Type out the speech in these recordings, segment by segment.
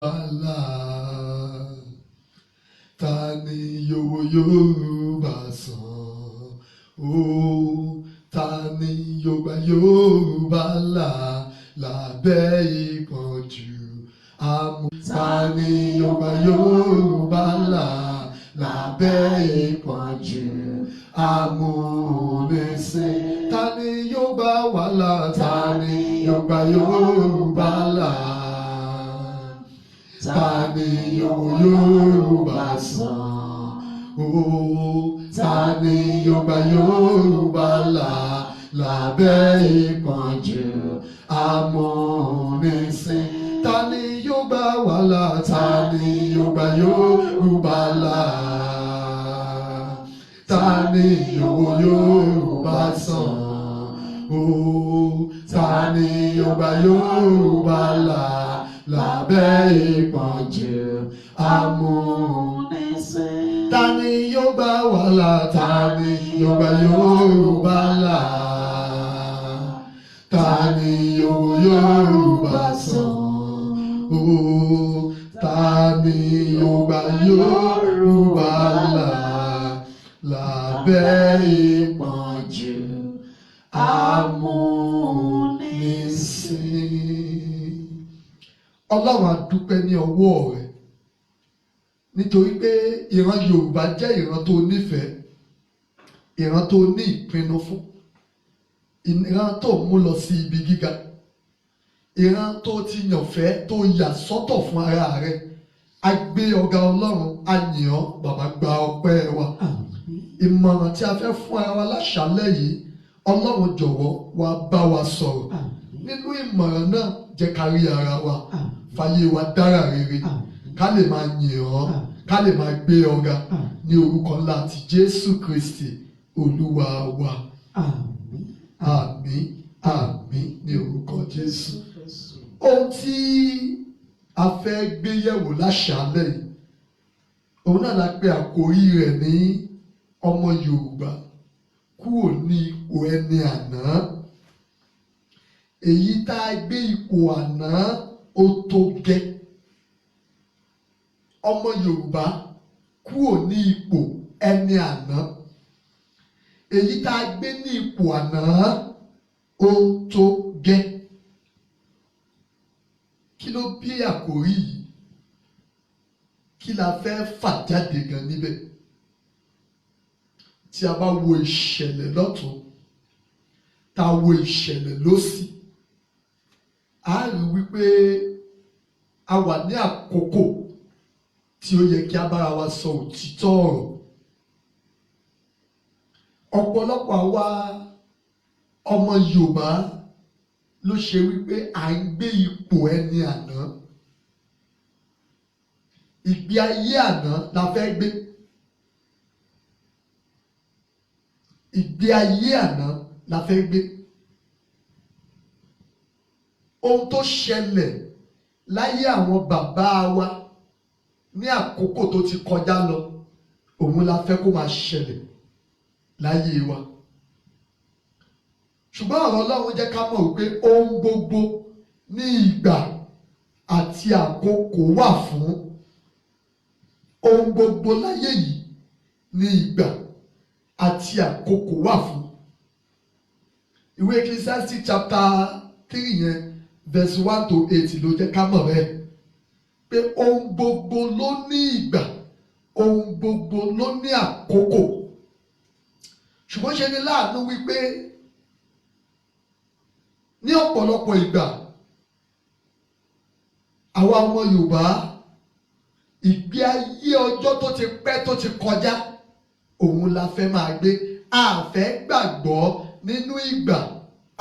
Là, ta ni yóò wo Yorùbá sàn? Ó, ta ni yóò gba Yorùbá là lábẹ́ ìpọ́njú àmú? Ta ni yóò gba Yorùbá là lábẹ́ ìpọ́njú amúnisìn? Ta ni yóò gbà wá là? Ta ni yóò gba Yorùbá là? Ta ni yóò wo Yorùbá sàn? Ó, ta ni yóò gba Yorùbá là lábẹ́ ìpọ́njú amúnisìn? Ta ni yóò gbà wá là? Ta ni yóò gba Yorùbá là? Ta ni yóò wo Yorùbá sàn? Ó, ta ni yóò gba Yorùbá là lábẹ́ ìpọ́njú amúnisìn? Ta ni yóò gbà wá là? Ta ni yóò gba Yorùbá là? Ta ni yóò wo Yorùbá sàn? Ó, ta ni yóò gba Yorùbá là lábẹ́ ìpọ́njú amúnisìn? Ọlọ́run, a dúpẹ́ ní ọwọ́ rẹ̀ nítorí pé ìran Yorùbá jẹ́ ìran tó nífẹ̀ẹ́, ìran tó ní ìpinnu fún, ìran tó mú lọ sí ibi gíga, ìran tó ti yàn fẹ́, tó yà sọ́tọ̀ fún ara rẹ̀. A gbé ọ̀gá Ọlọ́run, a yìn ọ́. Bàbá, gba ọpẹ́ wa. Ìmọ̀ràn tí a fẹ́ fún ara wa láṣálẹ́ yìí, Ọlọ́run, jọ̀wọ́ wá bá wa sọ̀rọ̀ nínú ìmọ̀ràn náà. Jẹ́ ká rí ara wa fàyè wa dára rere, ká lè máa yìn ọ́, ká lè máa gbé ọ̀gá ní orúkọ ńlá ti Jésù Kristi Olúwa wa. Àmín. Àmín, àmín ní orúkọ Jésù. Ohun tí a fẹ́ gbé yẹ̀wò láṣálẹ́ yìí, òun náà la pè àkórí rẹ̀ ní "Ọmọ Yorùbá, kúrò ní ipò ẹni àná". Èyí tá a gbé ipò àná, ó tó gẹ́. Ọmọ Yorùbá, kúrò ní ipò ẹni àná. Èyí tá a gbé ní ipò àná, ó tó gẹ́. Kí ló bí àkórí yìí? Kí la fẹ́ fà jáde gan níbẹ̀? Tí a bá wo ìṣẹ̀lẹ̀ lọ́tún, tá a wo ìṣẹ̀lẹ̀ lósì, a rí wípé a wà ní àkókò tí ó yẹ kí a bára wa sọ òtítọ́ ọ̀rọ̀. Ọ̀pọ̀lọpọ̀ àwa ọmọ Yorùbá ló ṣe wípé à ń gbé ipò ẹni àná. Ìgbé ayé àná la fẹ́ gbé. Ìgbé ayé àná la fẹ́ gbé. Ohun tó ṣẹlẹ̀ láyé àwọn bàbá wa ní àkókò tó ti kọjá lọ, òun la fẹ́ kó máa ṣẹlẹ̀ láyé wa. Ṣùgbọ́n ọ̀rọ̀ Ọlọ́run jẹ́ ká mọ̀ wípé ohun gbogbo ní ìgbà àti àkókò wà fún. Ohun gbogbo láyé yìí ní ìgbà àti àkókò wà fún. Ìwé Ecclesiastes chapter 3 yẹn, verse 1 to 8 ló jẹ́ ká mọ̀ bẹ́ẹ̀ pé ohun gbogbo ló ní ìgbà, ohun gbogbo ló ní àkókò. Ṣùgbọ́n ṣe ni láàánú wípé ní ọ̀pọ̀lọpọ̀ ìgbà, àwa ọmọ Yorùbá, ìgbé ayé ọjọ́ tó ti pẹ́, tó ti kọjá, òun la fẹ́ máa gbé. A fẹ́ gbàgbọ́ nínú ìgbà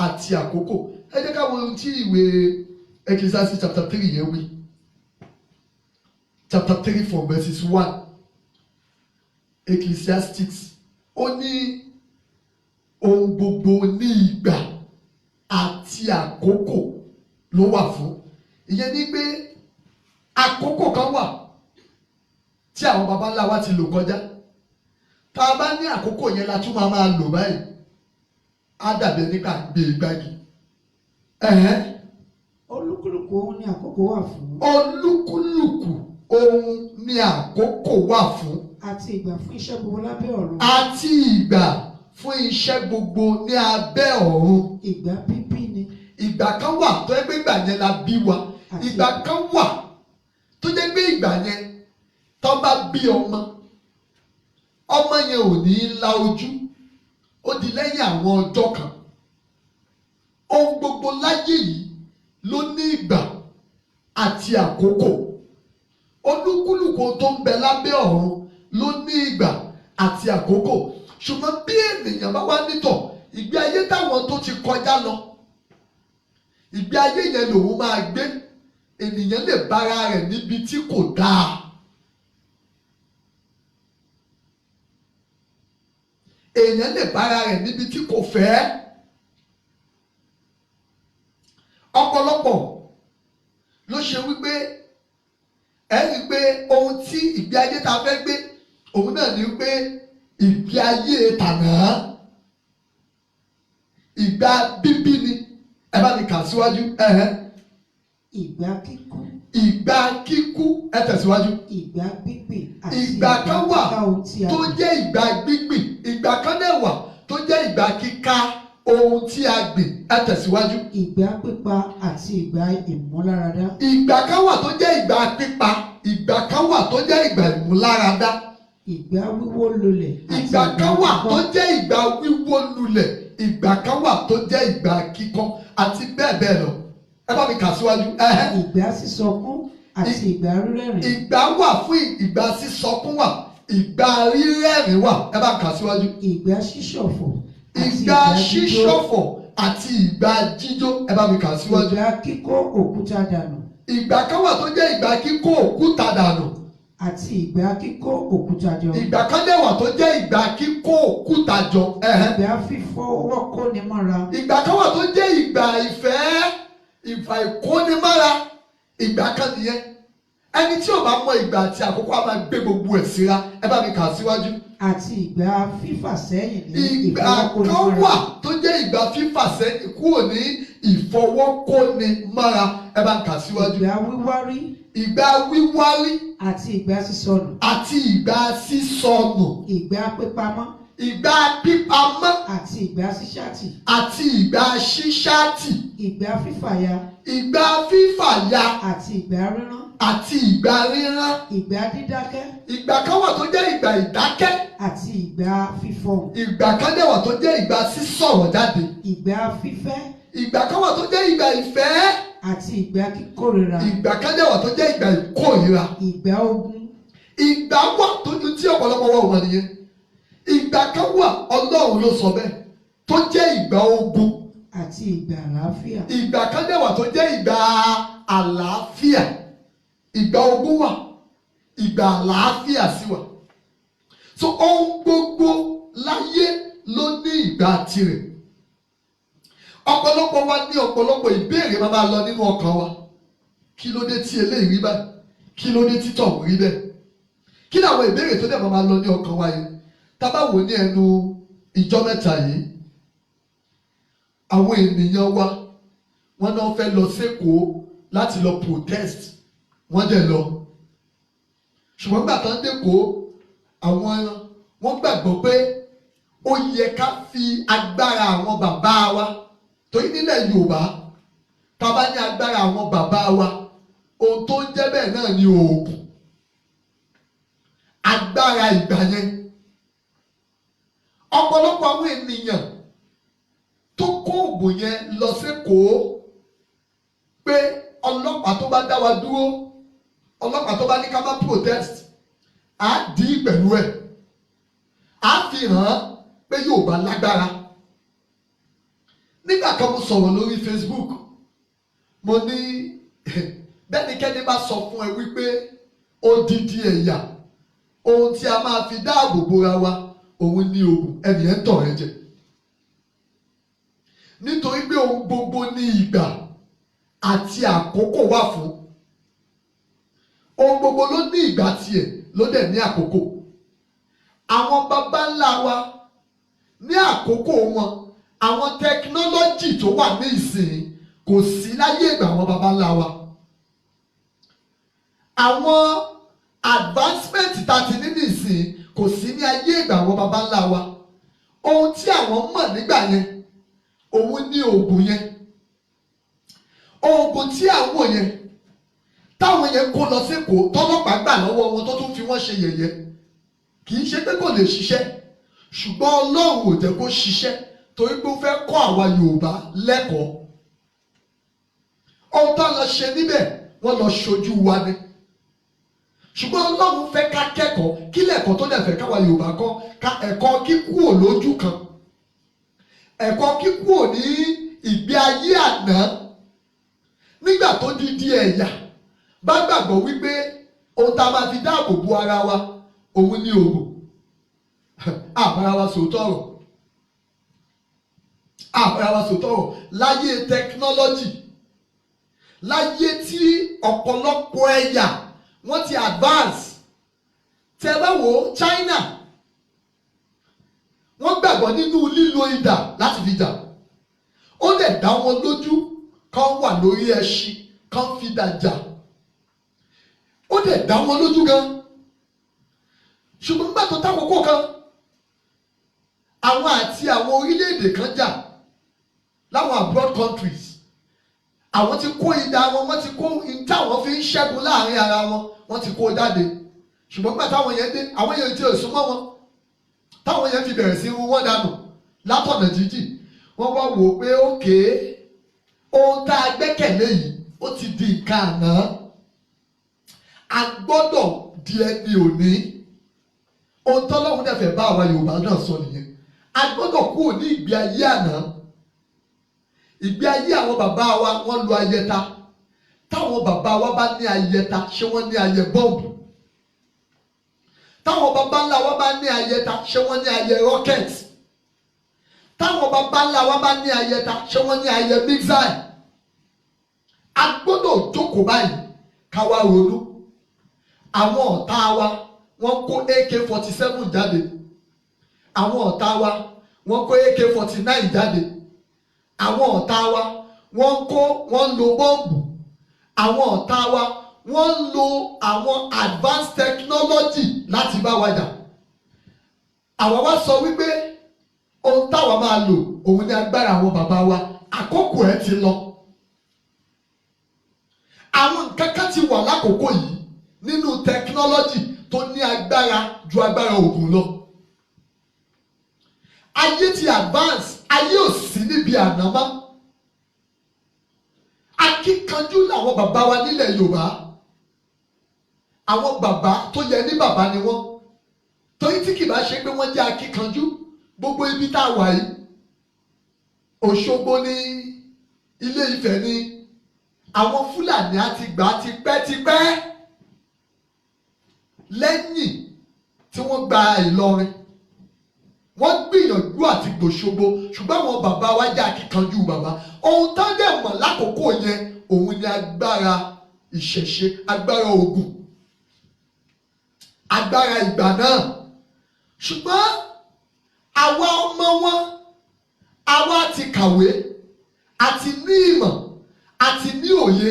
àti àkókò. Ẹ jẹ́ ká wo ohun tí ìwé Ecclesiastes chapter 3 yẹn wí. Chapter 3 from verses 1. Ecclesiastes, ó ní ohun gbogbo ní ìgbà àti àkókò ló wà fún. Ìyẹn ní pé àkókò kan wà tí àwọn baba ńlá wa ti lò kọjá. Tá a bá ní àkókò yẹn la tún máa máa lò báyìí, á dàbí ẹni ká gbé e gbági. Olúkúlùkù Olúkúlùkù ohun ni àkókò wà fún. Olúkúlùkù ohun ni àkókò wà fún. Àti ìgbà fún iṣẹ́ gbogbo lábẹ́ ọ̀run. Àti ìgbà fún iṣẹ́ gbogbo ní abẹ́ ọ̀run. Ìgbà bíbí ni. Ìgbà kan wà tó jẹ́ pé ìgbà yẹn la bí wa. Ìgbà kan wà tó jẹ́ pé ìgbà yẹn tó bá bí ọmọ, ọmọ yẹn ò ní í la ojú, ó di lẹ́yìn àwọn ọjọ́ kan. Ohun gbogbo láyé yìí ló ní ìgbà àti àkókò. Olúkúlùkù tó ń bẹ lábẹ́ ọ̀run ló ní ìgbà àti àkókò. Ṣùgbọ́n bí ènìyàn bá wá nítọ̀ ìgbé ayé táwọn tó ti kọjá lọ, ìgbé ayé yẹn lòun máa gbé, ènìyàn lè bára rẹ̀ níbi tí kò dáa. Èèyàn lè bára rẹ̀ níbi tí kò fẹ́. Ọ̀pọ̀lọpọ̀ ló ṣe wípé ẹ rí i pé ohun tí ìgbé ayé ta fẹ́ gbé òun náà ni wípé ìgbé ayé tànà, ìgbà bíbí ni. Ẹ bá mi kà síwájú. Ìgbà kíkú. Ìgbà kíkú. Ẹ tẹ̀síwájú. Ìgbà gbígbìn àti ìgbà kan wà kíká ohun tí a tó gbìn. jẹ́ ìgbà gbígbìn, ìgbà kan náà wà tó jẹ́ ìgbà kíká ohun tí a gbìn. Ẹ tẹ̀síwájú. Ìgbà pípa àti ìgbà ìmúláradá. Ìgbà kan wà tó jẹ́ ìgbà pípa, ìgbà kan wà tó jẹ́ ìgbà ìmúláradá. Ìgbà wíwó lulẹ̀ àti Ìgbà kan wà kíkọ́. tó jẹ́ ìgbà wíwó lulẹ̀, ìgbà kan wà tó jẹ́ ìgbà kíkọ́ àti bẹ́ẹ̀ bẹ́ẹ̀ lọ. Ẹ bá mi kà síwájú. Ìgbà sísọkún àti ìgbà rírẹ̀rìn. Ìgbà wà fún ìgbà sísọkún wà, ìgbà rírẹ̀rìn wà. Ẹ bá mi kà síwájú. Ìgbà ṣíṣọ̀fọ̀ àti Ìgbà jíjó. ṣíṣọ̀fọ̀ àti ìgbà jíjó. Ẹ bá mi kà síwájú. Ìgbà kíkó òkúta dànù. Ìgbà kan wà tó jẹ́ ìgbà kíkó òkúta dànù. Àti ìgbà kíkó òkúta jọ. Ìgbà kan dẹ̀ wà tó jẹ́ ìgbà kíkó òkúta jọ. Ìgbà fífọwọ́ kóni mọ́ra. Ìgbà kan wà tó jẹ́ ìgbà ìfẹ́, ìfà ìkónimára. Ìgbà kan nìyẹn. Ẹni tí ò bá mọ ìgbà àti àkókò á máa gbé gbogbo ẹ̀ síra. Ẹ bá mi kà síwájú. Àti ìgbà fífà sẹ́yìn ní Ìgbà kan ìfọwọ́kónimára. wà tó jẹ́ ìgbà fífà sẹ́yìn kúrò ní ìfọwọ́kónimára. Ẹ bá mi kà síwájú. Ìgbà wíwárí. Ìgbà wíwárí. Àti ìgbà sísọnù. Àti ìgbà sísọnù. Ìgbà pípamọ́. Ìgbà pípamọ́. Àti ìgbà ṣíṣàtì. Àti ìgbà ṣíṣàtì. Ìgbà fífàya. Ìgbà fífàya. Àti ìgbà rírán. Àti ìgbà rírán. Ìgbà dídákẹ́. Ìgbà kan wà tó jẹ́ ìgbà ìdákẹ́. Àti ìgbà fífọhùn. Ìgbà kan dẹ̀ wà tó jẹ́ ìgbà sísọ̀rọ̀ jáde. Ìgbà fífẹ́. Ìgbà kan wà tó jẹ́ ìgbà ìfẹ́. Àti ìgbà kíkórira. Ìgbà kan dẹ̀ wà tó jẹ́ ìgbà ìkórira. Ìgbà ogun. Ìgbà wà tó ju tí ọ̀pọ̀lọpọ̀ wà wọ̀ nìyẹn. Ìgbà kan wà, Ọlọ́run ló sọ bẹ́ẹ̀, tó jẹ́ ìgbà ogun. Àti ìgbà àlàáfíà. Ìgbà kan dẹ̀ wà tó jẹ́ ìgbà àlàáfíà. Ìgbà ogun wà, ìgbà àlàáfíà sì wà. So ohun gbogbo láyé ló ní ìgbà tirẹ̀. Ọ̀pọ̀lọpọ̀ wa ní ọ̀pọ̀lọpọ̀ ìbéèrè máa lọ nínú ọkàn wa. Kí ló dé tí eléyìí rí báyìí? Kí ló dé tí tọ̀hún rí bẹ́ẹ̀? Kí làwọn ìbéèrè tó dẹ̀ máa lọ ní ọkàn wa yìí? Tá bá wò ní ẹnu ìjọ mẹ́ta yìí, àwọn ènìyàn wa wọ́n náà fẹ́ lọ sékòó láti lọ protest, wọ́n dẹ̀ lọ. Ṣùgbọ́n gbà tán dẹ́kọ̀ọ́, àwọn wọ́n gbàgbọ́ pé ó yẹ ká fi agbára àwọn bàbá wa, torí nílẹ̀ Yorùbá tá a bá ní agbára àwọn bàbá wa, ohun tó ń jẹ́ bẹ́ẹ̀ náà ni oògùn. Agbára ìgbà yẹn. Ọ̀pọ̀lọpọ̀ àwọn ènìyàn tó kó oògùn yẹn lọ sékòó pé ọlọ́pàá tó bá dá wa dúró, ọlọ́pàá tó bá ní ká má protest, á dì í pẹ̀lú ẹ̀, á fi hàn án pé Yorùbá lágbára. Nígbà kan mo sọ̀rọ̀ lórí Facebook, mo ní bẹ́nikẹ́ni bá sọ fún ẹ wípé odidi ẹ̀yà ohun tí a máa fi dáàbò bora wa òun ní oògùn, ẹnì ẹ̀ ń tọ̀ ẹ jẹ. Nítorí pé ohun gbogbo ní ìgbà àti àkókò wà fún. Ohun gbogbo ló ní ìgbà tiẹ̀ ló dẹ̀ ní àkókò. Àwọn baba ńlá wa ní àkókò wọn, àwọn tẹkinọ́lọ́jì tó wà ní ìsìn Kò sí láyé ìgbà àwọn baba ńlá wa. Àwọn advancement tá a ti ní nìsín kò sí ní ayé ìgbà àwọn baba ńlá wa. Ohun tí àwọn mọ̀ nígbà yẹn, òun ní oògùn yẹn. Oògùn tí àwọn yẹn táwọn yẹn kó lọ sékòó, tọ́lọ́pàá gbà lọ́wọ́ wọn, tó tún fi wọ́n ṣe yẹ̀yẹ́, kì í ṣe pé kò lè ṣiṣẹ́, ṣùgbọ́n Ọlọ́run ò jẹ́ kó ṣiṣẹ́ torí pé ó fẹ́ kọ́ àwa Yorùbá lẹ́kọ̀ọ́. Ohun tó lọ ṣe níbẹ̀, wọ́n lọ ṣojú wa ni, ṣùgbọ́n Ọlọ́run fẹ́ ká kẹ́kọ̀ọ́. Kí lẹ́kọ̀ọ́ tó dẹ̀ fẹ́ káwa Yorùbá kọ́? Ká ẹ̀kọ́ kíkúò lójú kan, ẹ̀kọ́ kíkúò ní ìgbé ayé àná. Nígbà tó di di ẹ̀yà bá gbàgbọ́ wípé ohun tá a máa fi dáàbò bo ara wa, òun ní oògùn, àbára wa sòótọ́ ọ̀rọ̀, àbára wa sòótọ́ ọ̀rọ̀. Láyé technology, láyé tí ọ̀pọ̀lọpọ̀ ẹ̀yà wọ́n ti advance, tẹ́ bá wo China, wọ́n gbàgbọ́ nínú lílo idà láti fi jà. Ó lè dá wọn lójú kán wà lórí ẹṣin, kán fi dà jà, ó lè dá wọn lójú gan. Ṣùgbọ́n nígbà tó tákòókò kan, àwọn àti àwọn orílẹ̀-èdè kan jà láwọn abroad countries, àwọn ti kó idà wọn, wọ́n ti kó ní táwọn fi ń ṣẹ́gun láàrin ara wọn, wọ́n ti kó jáde. Ṣùgbọ́n nígbà táwọn yẹn dé, àwọn yẹn ti súnmọ́ wọn, táwọn yẹn fi bẹ̀rẹ̀ sí run wọ́n dànù látọ̀nà jíjìn, wọ́n wá wò ó pé ókè, ohun tá a gbẹ́kẹ̀lé yìí, ó ti di nǹkan àná, a gbọ́dọ̀ di ẹni òní. Ohun tọ́lọ́run dẹ̀ fẹ́ bá àwa Yorùbá náà sọ nìyẹn. A gbọ́dọ̀ kúrò ní ìgbé ayé àná, ìgbé ayé àwọn bàbá wa. Wọ́n lo ayẹta. Táwọn bàbá wa bá ní ayẹta, ṣé wọ́n ní ayẹ bọ́ǹbù? Táwọn bàbá ńlá wa bá ní ayẹta, ṣé wọ́n ní ayẹ rocket? Táwọn bàbá ńlá wa bá ní ayẹta, ṣé wọ́n ní ayẹ missile? A gbọ́dọ̀ jókòó báyìí ká wá ronú. Àwọn ọ̀tá wa, wọ́n kó AK-47 jáde. Àwọn ọ̀tá wa, wọ́n kó AK-49 jáde. Àwọn ọ̀tá wa, wọ́n kó, wọ́n ń lo bọ́ǹbù. Àwọn ọ̀tá wa, wọ́n ń lo àwọn advanced technology láti bá wa jà. Àwa wá sọ wípé ohun táwa máa lò, òun ní agbára àwọn bàbá wa. Àkókò ẹ̀ ti lọ. Àwọn nǹkan kan ti wà lákòókò yìí nínú technology tó ní agbára ju agbára ògùn lọ. Ayé ti advance, ayé ò sí níbi àná mọ́. Akíkanjú làwọn bàbá wa nílẹ̀ Yorùbá. Àwọn bàbá tó yẹ ní bàbá ni wọ́n, torí tí kì bá ṣe pé wọ́n jẹ́ akíkanjú, gbogbo ibi tá a wà yìí, Òṣogbo ní, Ilé Ifẹ̀ ní, àwọn Fúlàní á ti gbà tipẹ́tipẹ́. Lẹ́yìn tí wọ́n gba Ìlọrin, wọ́n gbìyànjú àti gbòṣogbo, ṣùgbọ́n àwọn bàbá wa jẹ́ akíkanjú bàbá. Ohun tán dẹ̀ mọ̀ lákòókò yẹn, òun ni agbára ìṣẹ̀ṣe, agbára ogun, agbára ìgbà náà. Ṣùgbọ́n àwa ọmọ wọn, àwa ti kàwé, àti ní ìmọ̀, àti ní òye,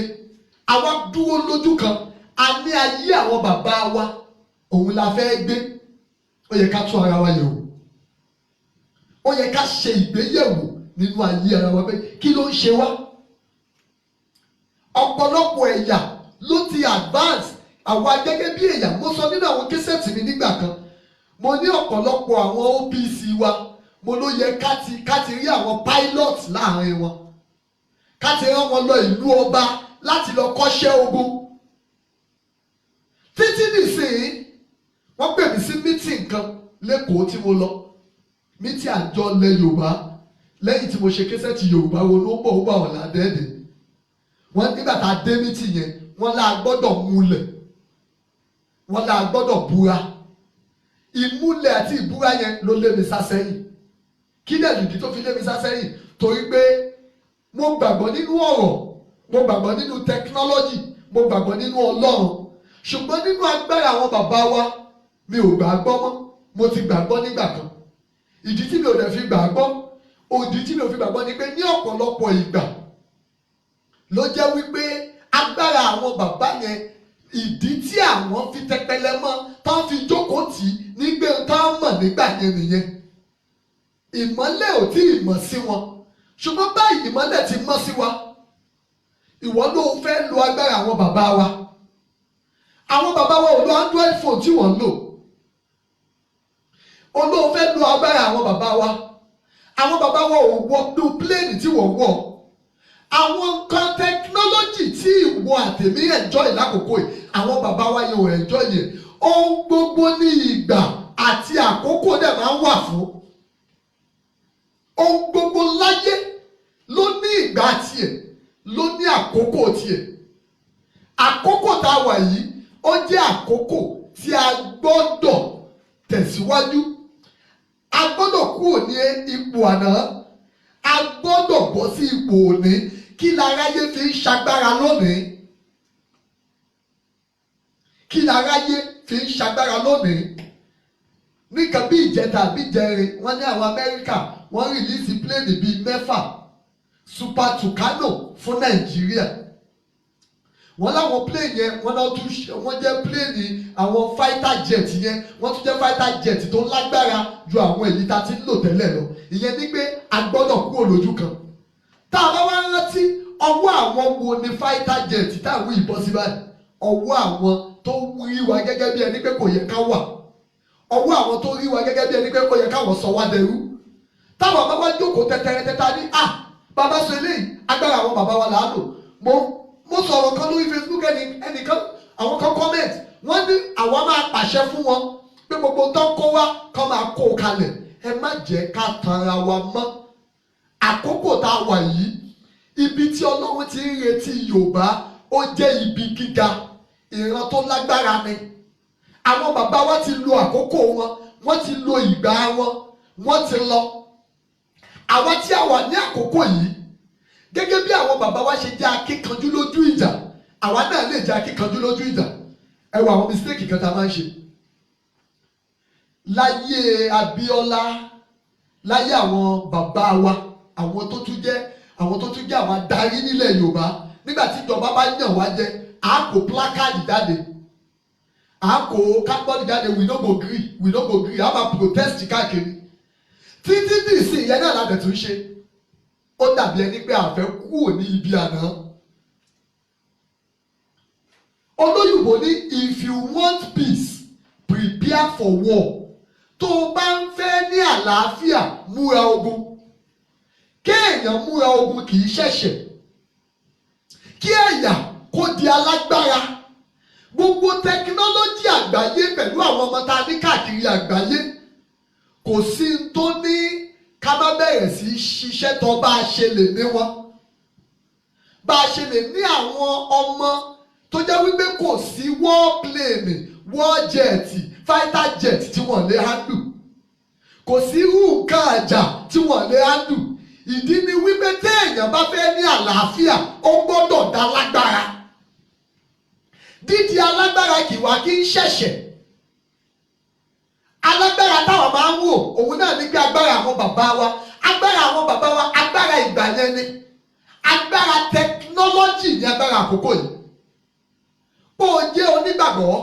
àwa dúró lójú kan. A ní ayé àwọn bàbá wa, òun la fẹ́ gbé. Ó yẹ ká tún ara wa yẹ̀wò. Ó yẹ ká ṣe ìgbéyẹ̀wò nínú ayé ara wa pé kí ló ń ṣe wá. Ọ̀pọ̀lọpọ̀ ẹ̀yà ló ti advance. Àwa gẹ́gẹ́ bí ẹ̀yà, mo sọ nínú àwọn cassette mi nígbà kan, mo ní ọ̀pọ̀lọpọ̀ àwọn OPC wa, mo ló yẹ ká ti rí àwọn pilot láàrin wọn, ká ti rán wọn lọ ìlú ọba láti lọ kọ́ṣẹ́ ogun. Títí nìsín, wọ́n pè mí sí meeting kan lẹ́kọ̀ọ́ tí mo lọ, meeting àjọ ilẹ̀ Yorùbá, lẹ́yìn tí mo ṣe cassette Yorùbá wo ló ń bọ̀, ó bá wọn ládẹ́ẹ̀dẹ́ wọ́n. Nígbà tá a dé meeting yẹn, wọ́n lá gbọ́dọ̀ múlẹ̀, wọ́n lá gbọ́dọ̀ búra. Ìmúlẹ̀ àti ìbúra yẹn ló lé mi sá sẹ́yìn. Kí dẹ̀ lìdí tó fi lé mi sá sẹ́yìn? Torí pé mo gbàgbọ́ nínú ọ̀rọ̀, mo gbàgbọ́ nínú technology, mo gbàgbọ́ nínú Ọlọ́run, ṣùgbọ́n nínú agbára àwọn bàbá wa, mi ò gbàgbọ́ mọ́. Mo ti gbàgbọ́ nígbà kan. Ìdí tí mi ò dẹ̀ fi gbàgbọ́, òdì tí mi ò fi gbàgbọ́ ni pé ní ọ̀pọ̀lọpọ̀ ìgbà Ló jẹ́ wípé agbára àwọn bàbá yẹn, ìdí tí àwọn fi tẹpẹlẹ mọ́ tá fi jókòó tì í nígbà tá mọ̀ nígbà yẹn nìyẹn. Ìmọ́lẹ̀ ò tí ì mọ̀ sí wọn, ṣùgbọ́n báyìí ìmọ́lẹ̀ ti mọ́ sí wa. Ìwọ ló fẹ́ lo agbára àwọn bàbá wa. Àwọn bàbá wa ò lo Android phone tí wọ́n ń lò. Olóò fẹ́ lo agbára àwọn bàbá wa. Àwọn bàbá wa ò wọ ní plane tí wọ́n wọ̀. Àwọn nǹkan technology tí ìwọ àtèmi enjoy lákòókò yìí, àwọn bàbá wa yẹn ò enjoy yẹn. Ohun gbogbo ní ìgbà àti àkókò dẹ̀ máa ń wà fún. Ohun gbogbo láyé ló ní ìgbà tiẹ̀, ló ní àkókò tiẹ̀. Àkókò tá a wà yìí, ó jẹ́ àkókò tí a gbọ́dọ̀ tẹ̀síwájú. A gbọ́dọ̀ kúrò ní ipò àná, a gbọ́dọ̀ bọ́ sí ipò òní. Kí láráyé fi ń ṣagbára lónìí? Kí láráyé fi ń ṣagbára lónìí? Nìkan bí ìjẹta àbí ìjẹrin, wọ́n ní àwọn Amẹ́ríkà wọ́n release plane bíi 6 Super Tucano fún Nàìjíríà. Wọ́n láwọn plane yẹn, wọ́n náà tún wọ́n jẹ́ plane àwọn fighter jet yẹn, wọ́n tún jẹ́ fighter jet tó lágbára ju àwọn èyí tá a ti ń lò tẹ́lẹ̀ lọ. Ìyẹn ni pé a gbọ́dọ̀ kúrò lójú kan. Tá a bá wá rántí, ọwọ́ àwọn wo ni fighter jet táwọn ìbọn sí báyìí? Ọwọ́ àwọn tó rí wa gẹ́gẹ́ bí ẹni pé kò yẹ ká wà, ọwọ́ àwọn tó rí wa gẹ́gẹ́ bí ẹni pé kò yẹ káwọn sọ wá dẹrú. Táwọn bá wá jókòó tẹ́tẹ́rẹ́ tẹ́tẹ́ ní à bàbá sọ eléyìí, agbára àwọn bàbá wa là á lò. Mo sọ̀rọ̀ kan lórí Facebook, ẹnìkan, àwọn kan comment, wọ́n ní àwa máa pàṣẹ fún wọn pé gbogbo tó ń kó wá kọ́ máa kó kalẹ̀. Ẹ má jẹ́ ká tanra wa mọ́. Àkókò tá a wà yìí, ibi tí Ọlọ́run ti ń retí Yorùbá, ó jẹ́ ibi gíga. Ìran tó lágbára ni àwọn bàbá wa. Ti lo àkókò wọn, wọ́n ti lo ìgbà wọn, wọ́n ti lọ. Àwa tí a wà ní àkókò yìí, gẹ́gẹ́ bí àwọn bàbá wa ṣe jẹ́ akíkanjú lójú ìjà, àwa náà lè jẹ́ akíkanjú lójú ìjà. Ẹ wo àwọn mistake kan tá a máa ń ṣe láyé Abíọ́lá, láyé àwọn bàbá wa, àwọn tó tún jẹ́ àwọn adarí nílẹ̀ Yorùbá. Nígbà tí ìjọba bá yàn wá jẹ, à kó placard jáde, à kó cardboard jáde, "We no go gree, we no go gree." A máa protest káàkiri títí dì sí. Ìyẹn náà lábẹ̀ tún ṣe. Ó dàbí ẹni pé a fẹ́ kúrò ní ibi àná. Olóyìnbó ní, "If you want peace, prepare for war." Tó o bá ń fẹ́ ní àlàáfíà, múra ogun. Kéèyàn múra ogun kì í ṣẹ̀ṣẹ̀. Kí ẹ̀yà kó di alágbára, gbogbo technology àgbáyé pẹ̀lú àwọn ọmọ tá a ní káàkiri àgbáyé, kò sí n tó ní ká má bẹ̀rẹ̀ sí í ṣiṣẹ́ tó bá a ṣe lè ní wọn, bá a ṣe lè ní àwọn ọmọ tó jẹ́ wípé kò sí war plane, war jet, fighter jet tí wọ́n lè handle, kò sí irú nǹkan àjà tí wọ́n lè handle. Ìdí ni wípé téèyàn bá fẹ́ ní àlàáfíà, ó gbọ́dọ̀ dá lágbára. Dídi alágbára kì wá kí ń ṣẹ̀ṣẹ̀. Alágbára táwọn máa ń wò, òun náà ní pé agbára àwọn bàbá wa, agbára àwọn bàbá wa, agbára ìgbà yẹn ni. Agbára technology ní agbára àkókò yìí. Bó o jẹ́ onígbàgbọ́,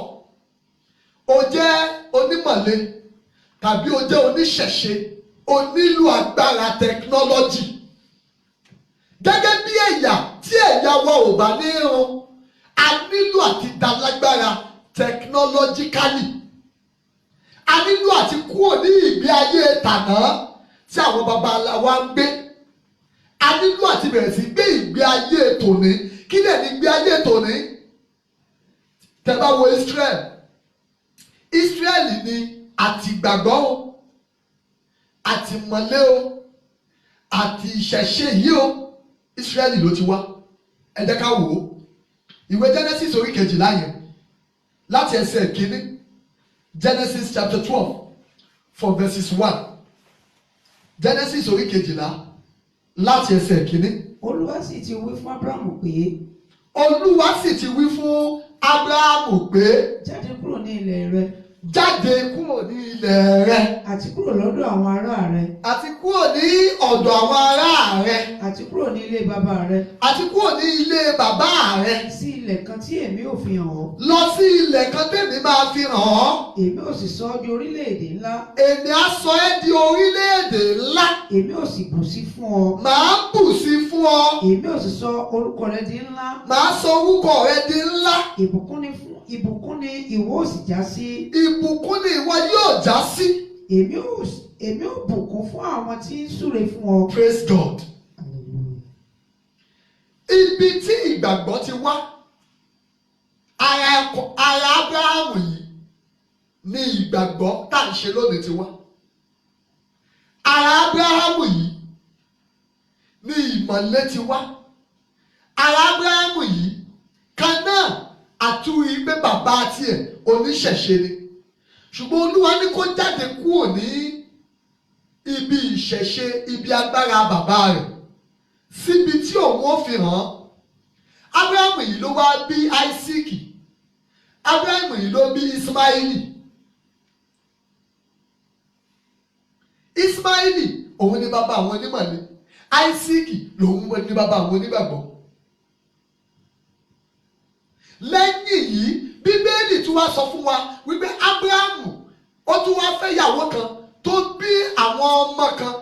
o jẹ́ onímọ̀le tàbí o jẹ́ oníṣẹ̀ṣe, o nílò agbára technology gẹ́gẹ́ bí ẹ̀yà. Tí ẹ̀yà wa ò bá ní irun, a nílò àti dalágbára technologically. A nílò àti kúrò ní ìgbé ayé tàná tí àwọn baba wa ń gbé. A nílò àti bẹ̀rẹ̀ sí gbé ìgbé ayé tòní. Kí lè ní ìgbé ayé tòní? Tẹ́ bá wo Israel, Israel ni àtìgbàgbọ́ o, àtìmọ̀lé o, àti ìṣẹ̀ṣe yìí o, Israel ló ti wá. Ẹ jẹ́ ká wò ó. Ìwé Genesis orí 12 yẹn, láti ẹsẹ̀ 1. Genesis chapter 12 from verses 1. Genesis orí 12, láti ẹsẹ̀ 1. Olúwa sì ti wí fún Abrahamu pé, Olúwa sì ti wí fún Abrahamu pé, jáde kúrò ní ilẹ̀ rẹ, Jáde kúrò ní ilẹ̀ rẹ. Àti kúrò lọ́dọ̀ àwọn ará rẹ. Àti kúrò ní ọ̀dọ̀ àwọn ará rẹ. Àti kúrò ní ilé bàbá rẹ. Àti kúrò ní ilé bàbá rẹ. Sí ilẹ̀ kan tí èmi ò fi hàn ọ́. Lọ sí ilẹ̀ kan tèmi máa fi hàn ọ́. Èmi ò sì sọ ọ́ di orílẹ̀-èdè ńlá. Èmi á sọ ẹ́ di orílẹ̀-èdè ńlá. Èmi ò sì bù sí fún ọ. Màá bù sí fún ọ. Èmi ò sì sọ orúkọ rẹ di ńlá. Màá sọ orúkọ rẹ di ńlá. Ìbùkún ni fún ìbùkún ni ìwọ ó sì já sí. Ìbùkún ni ìwọ yóò já sí. Èmi ò bùkún fún àwọn tí ń súre fún ọ. Praise God. Ibi tí ìgbàgbọ́ ti wá, ara Ábúráhámù yìí ni ìgbàgbọ́ tá à ń ṣe lónìí ti wá. Ara Ábúráhámù yìí ni ìmọ̀le ti wá. Ara Ábúráhámù yìí kan náà àtúrí pé bàbá tiẹ̀ oníṣẹ̀ṣe ni. Ṣùgbọ́n Olúwa ní kó jáde kúrò ní ibi ìṣẹ̀ṣe, ibi agbára bàbá rẹ̀, síbi tí òun ó fi hàn án. Ábúráhámù yìí ló wá bí Áísíkì. Ábúráhámù yìí ló bí Ismaili. Ismaili òun ni bàbá àwọn onímọ̀le. Áísíkì lòun ni bàbá àwọn onígbàgbọ́. Lẹ́yìn yìí, Bíbélì tún wá sọ fún wa wípé Ábúráhámù ó tún wá fẹ́ ìyàwó kan tó bí àwọn ọmọ kan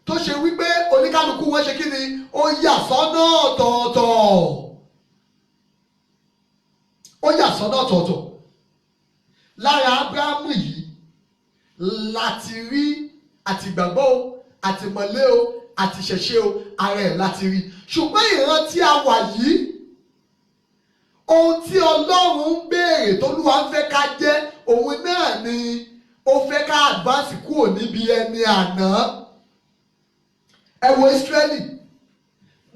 tó ṣe wípé oníkálukú wọn ṣe kí ni, ó yà sọ́nà ọ̀tọ̀ọ̀tọ̀. Ó yà sọ́nà ọ̀tọ̀ọ̀tọ̀. Lára Ábúráhámù yìí láti rí àtìgbàgbọ́ o, àtìmọ̀lé o, àtìṣẹ̀ṣe o, ara ẹ̀ láti rí. Ṣùgbọ́n ìran tí a wà yìí, ohun tí Ọlọ́run ń béèrè tólúwa ń fẹ́ ká jẹ́, òun náà ni ó fẹ́ ká advance kúrò níbi ẹni àná. Ẹ wo Ísírẹ́lì,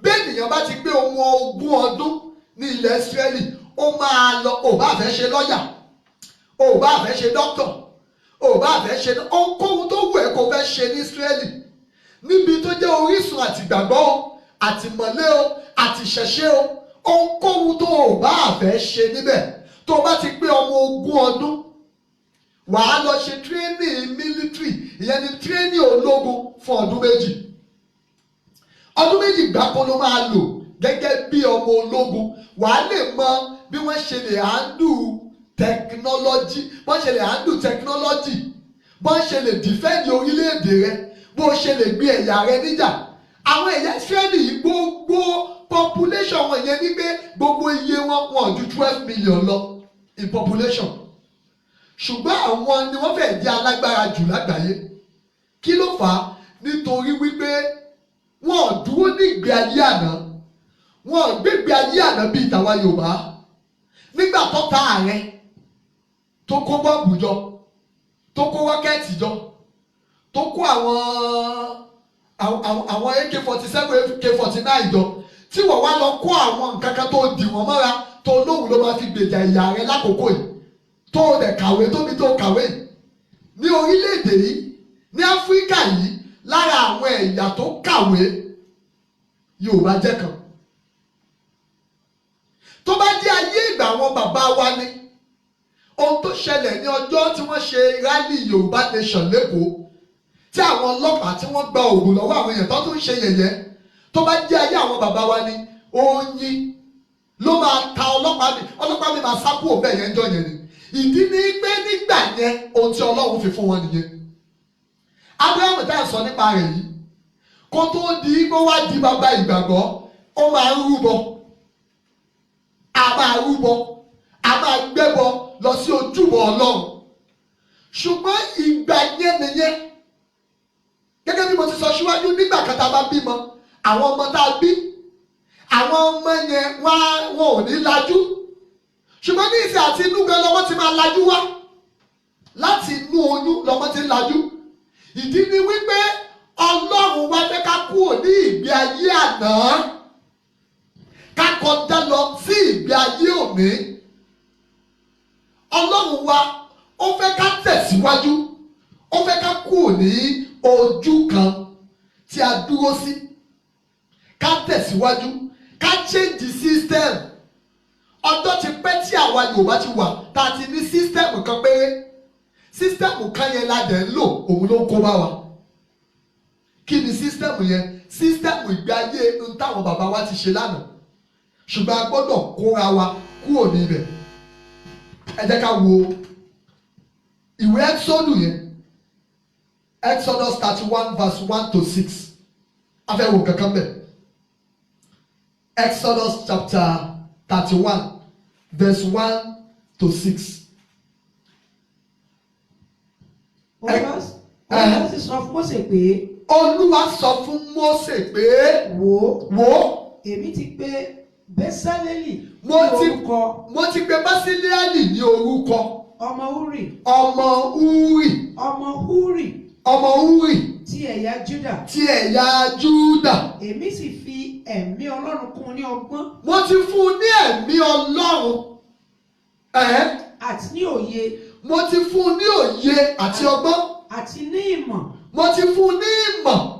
bí ènìyàn bá ti gbé ohun 20 ọdún ní ilẹ̀ Ísírẹ́lì, ó máa lọ, ò bá fẹ́ ṣe lọ́yà, ò bá fẹ́ ṣe dókítọ̀, ò bá fẹ́ ṣe ohunkóhun tó wù ẹ́ kó fẹ́ ṣe ní Ísírẹ́lì, níbi tó jẹ́ orísun àtìgbàgbọ́ o, àtìmọ̀lé o, àtìṣẹ̀ṣe o, ohunkóhun tó o bá fẹ́ ṣe níbẹ̀, tó o bá ti pé ọmọ 20 ọdún, wàá lọ ṣe tírénì mílítírì, ìyẹn ni tírénì ológun fún ọdún 2. Ọdún 2 gbáko ló máa lò gẹ́gẹ́ bí ọmọ ológun. Wàá lè mọ bí wọ́n ṣe lè handle technology, bọ́n ṣe lè handle technology, bọ́n ṣe lè defend orílẹ̀-èdè rẹ, bó ṣe lè gbé ẹ̀yà rẹ níjà. Àwọn ẹ̀yà Ísírẹ́lì yìí, gbogbo population wọn yẹn ní pé gbogbo iye wọn wọn ju 12 million lọ in population. Ṣùgbọ́n àwọn ni wọ́n fẹ́ẹ́ jẹ́ alágbára jù lágbàáyé. Kí ló fà á? Nítorí wípé wọn ò dúró ní ìgbé ayé àná, wọn ò gbégbé ayé àná bíi tàwa Yorùbá. Nígbà tó ta ààrẹ tó kó bọ́ọ̀bù jọ, tó kó rọ́kẹ́ẹ̀tì jọ, tó kó àwọn AK-47 AK-49 jọ, tí wọ́n wá lọ kó àwọn nǹkan kan tó dì wọ́n mọ́ra, tó lóhùn ló máa fi gbèjà ìyá rẹ lákòókò yìí, tó dẹ̀ kàwé tóbi tó kàwé yìí ní orílẹ̀-èdè yìí, ní Áfíríkà yìí, lára àwọn ẹ̀yà tó kàwé, Yorùbá jẹ́ kan. Tó bá jẹ́ ayé ìgbà àwọn bàbá wa ni, ohun tó ṣẹlẹ̀ ní ọjọ́ tí wọ́n ṣe rally Yorùbá Nation lẹ́kọ̀ọ́, tí àwọn ọlọ́pàá tí wọ́n gba òògùn lọ́wọ́ àwọn èèyàn tó tún ṣe yẹ̀yẹ́, tó bá jẹ́ ayé àwọn bàbá wa ni, oyin ló máa ta ọlọ́pàá mi, ọlọ́pàá mi máa sá kúrò bẹ́ẹ̀ yẹn jọ yẹn ni. Ìdí ni pé nígbà yẹn ohun tí Ọlọ́run fi fún wọn nìyẹn. Ábúráhámù tá à ń sọ nípa rẹ̀ yìí, kó tó di kó wá di bàbá ìgbàgbọ́, ó máa ń rúbọ, a máa rúbọ, a máa gbẹ́bọ lọ sí ojúbọ Ọlọ́run. Ṣùgbọ́n ìgbà yẹn nìyẹn, gẹ́gẹ́ bí mo ti sọ síwájú, nígbà kan tá a bá bímọ, àwọn ọmọ tá a bí, àwọn ọmọ yẹn wọn ò ní lajú. Ṣùgbọ́n ní ìsìn àti inú gan lọ́mọ ti máa lajú wá, láti inú oyún lọ́mọ ti ń lajú. Ìdí ni wípé Ọlọ́run wá fẹ́ ká kúrò ní ìgbé ayé àná, ká kọjá lọ sí ìgbé ayé òní. Ọlọ́run wa ó fẹ́ ká tẹ̀síwájú, ó fẹ́ ká kúrò ní ojú kan tí a dúró sí, ká tẹ̀síwájú, ká change system. Ọjọ́ ti pẹ́ tí àwa Yorùbá ti wà tá a ti ní system kan péré. System kan yẹn la dẹ̀ ń lò, òun ló ń kó bá wa. Kí ni system yẹn? System ìgbé ayé ń táwọn bàbá wa ti ṣe lánàá, ṣùgbọ́n a gbọ́dọ̀ kóra wa kúrò ní ibẹ̀. Ẹ jẹ́ ká wo ìwé Exodus yẹn, Exodus 31 verse 1 to 6. A fẹ́ wo kankan bẹ̀. Exodus chapter 31 verse 1 to 6. Olúwa sì sọ fún Mósè pé, Olúwa sọ fún Mósè pé, wò ó, wò ó, èmi ti pè Bẹ́sálélì Mo ní orúkọ, mo ti pe Básílíàlì ní orúkọ, ọmọ Húrì, ọmọ Húrì, ọmọ Húrì, ọmọ Húrì, ti ẹ̀yà Júdà. Ti ẹ̀yà Júdà. Èmi sì fi ẹ̀mí Ọlọ́run kún un ní ọgbọ́n, Mo ti fún un ní ẹ̀mí Ọlọ́run. Àti ní òye, Mo ti fún un ní òye àti ọgbọ́n. Àti ní ìmọ̀, Mo ti fún un ní ìmọ̀.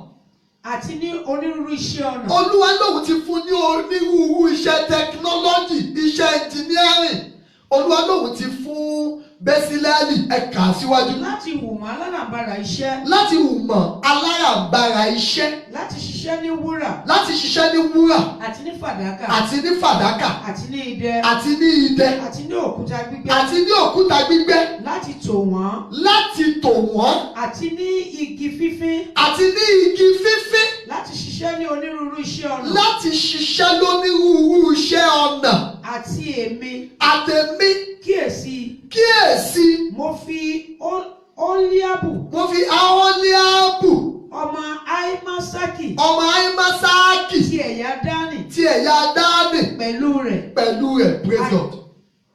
Àti ní onírúurú iṣẹ́ ọnà. Olúwa lòun ti fún ní onírúurú iṣẹ́ technology, iṣẹ́ engineering. Olúwa lòun ti fún Bẹ́sílẹ́lì. Ẹ̀ka síwájú. Láti hùmọ̀ alárànbarà iṣẹ́, Láti hùmọ̀ alárànbarà iṣẹ́, láti ṣiṣẹ́ ní wúrà, láti ṣiṣẹ́ ní wúrà, àti ní fàdákà, àti ní fàdákà, àti ní idẹ, àti ní idẹ, àti ní òkúta gbígbẹ́, àti ní òkúta gbígbẹ́, láti tò wọ́n, láti tò wọ́n, àti ní igi fífín, àti ní igi fífín, láti ṣiṣẹ́ ní onírúurú iṣẹ́ ọnà. Láti ṣiṣẹ́ lónírúurú iṣẹ́ ọnà. Àti èmi, Àtẹ̀mí, kíyèsí, kíyèsí, mo fi Oholiabu, mo fi Aholiabu, ọmọ Ahimasaki, ọmọ Ahimasaki, ti ẹ̀yà Dánì, ti ẹ̀yà Dánì, pẹ̀lú rẹ̀. Pẹ̀lú rẹ̀. Praise God.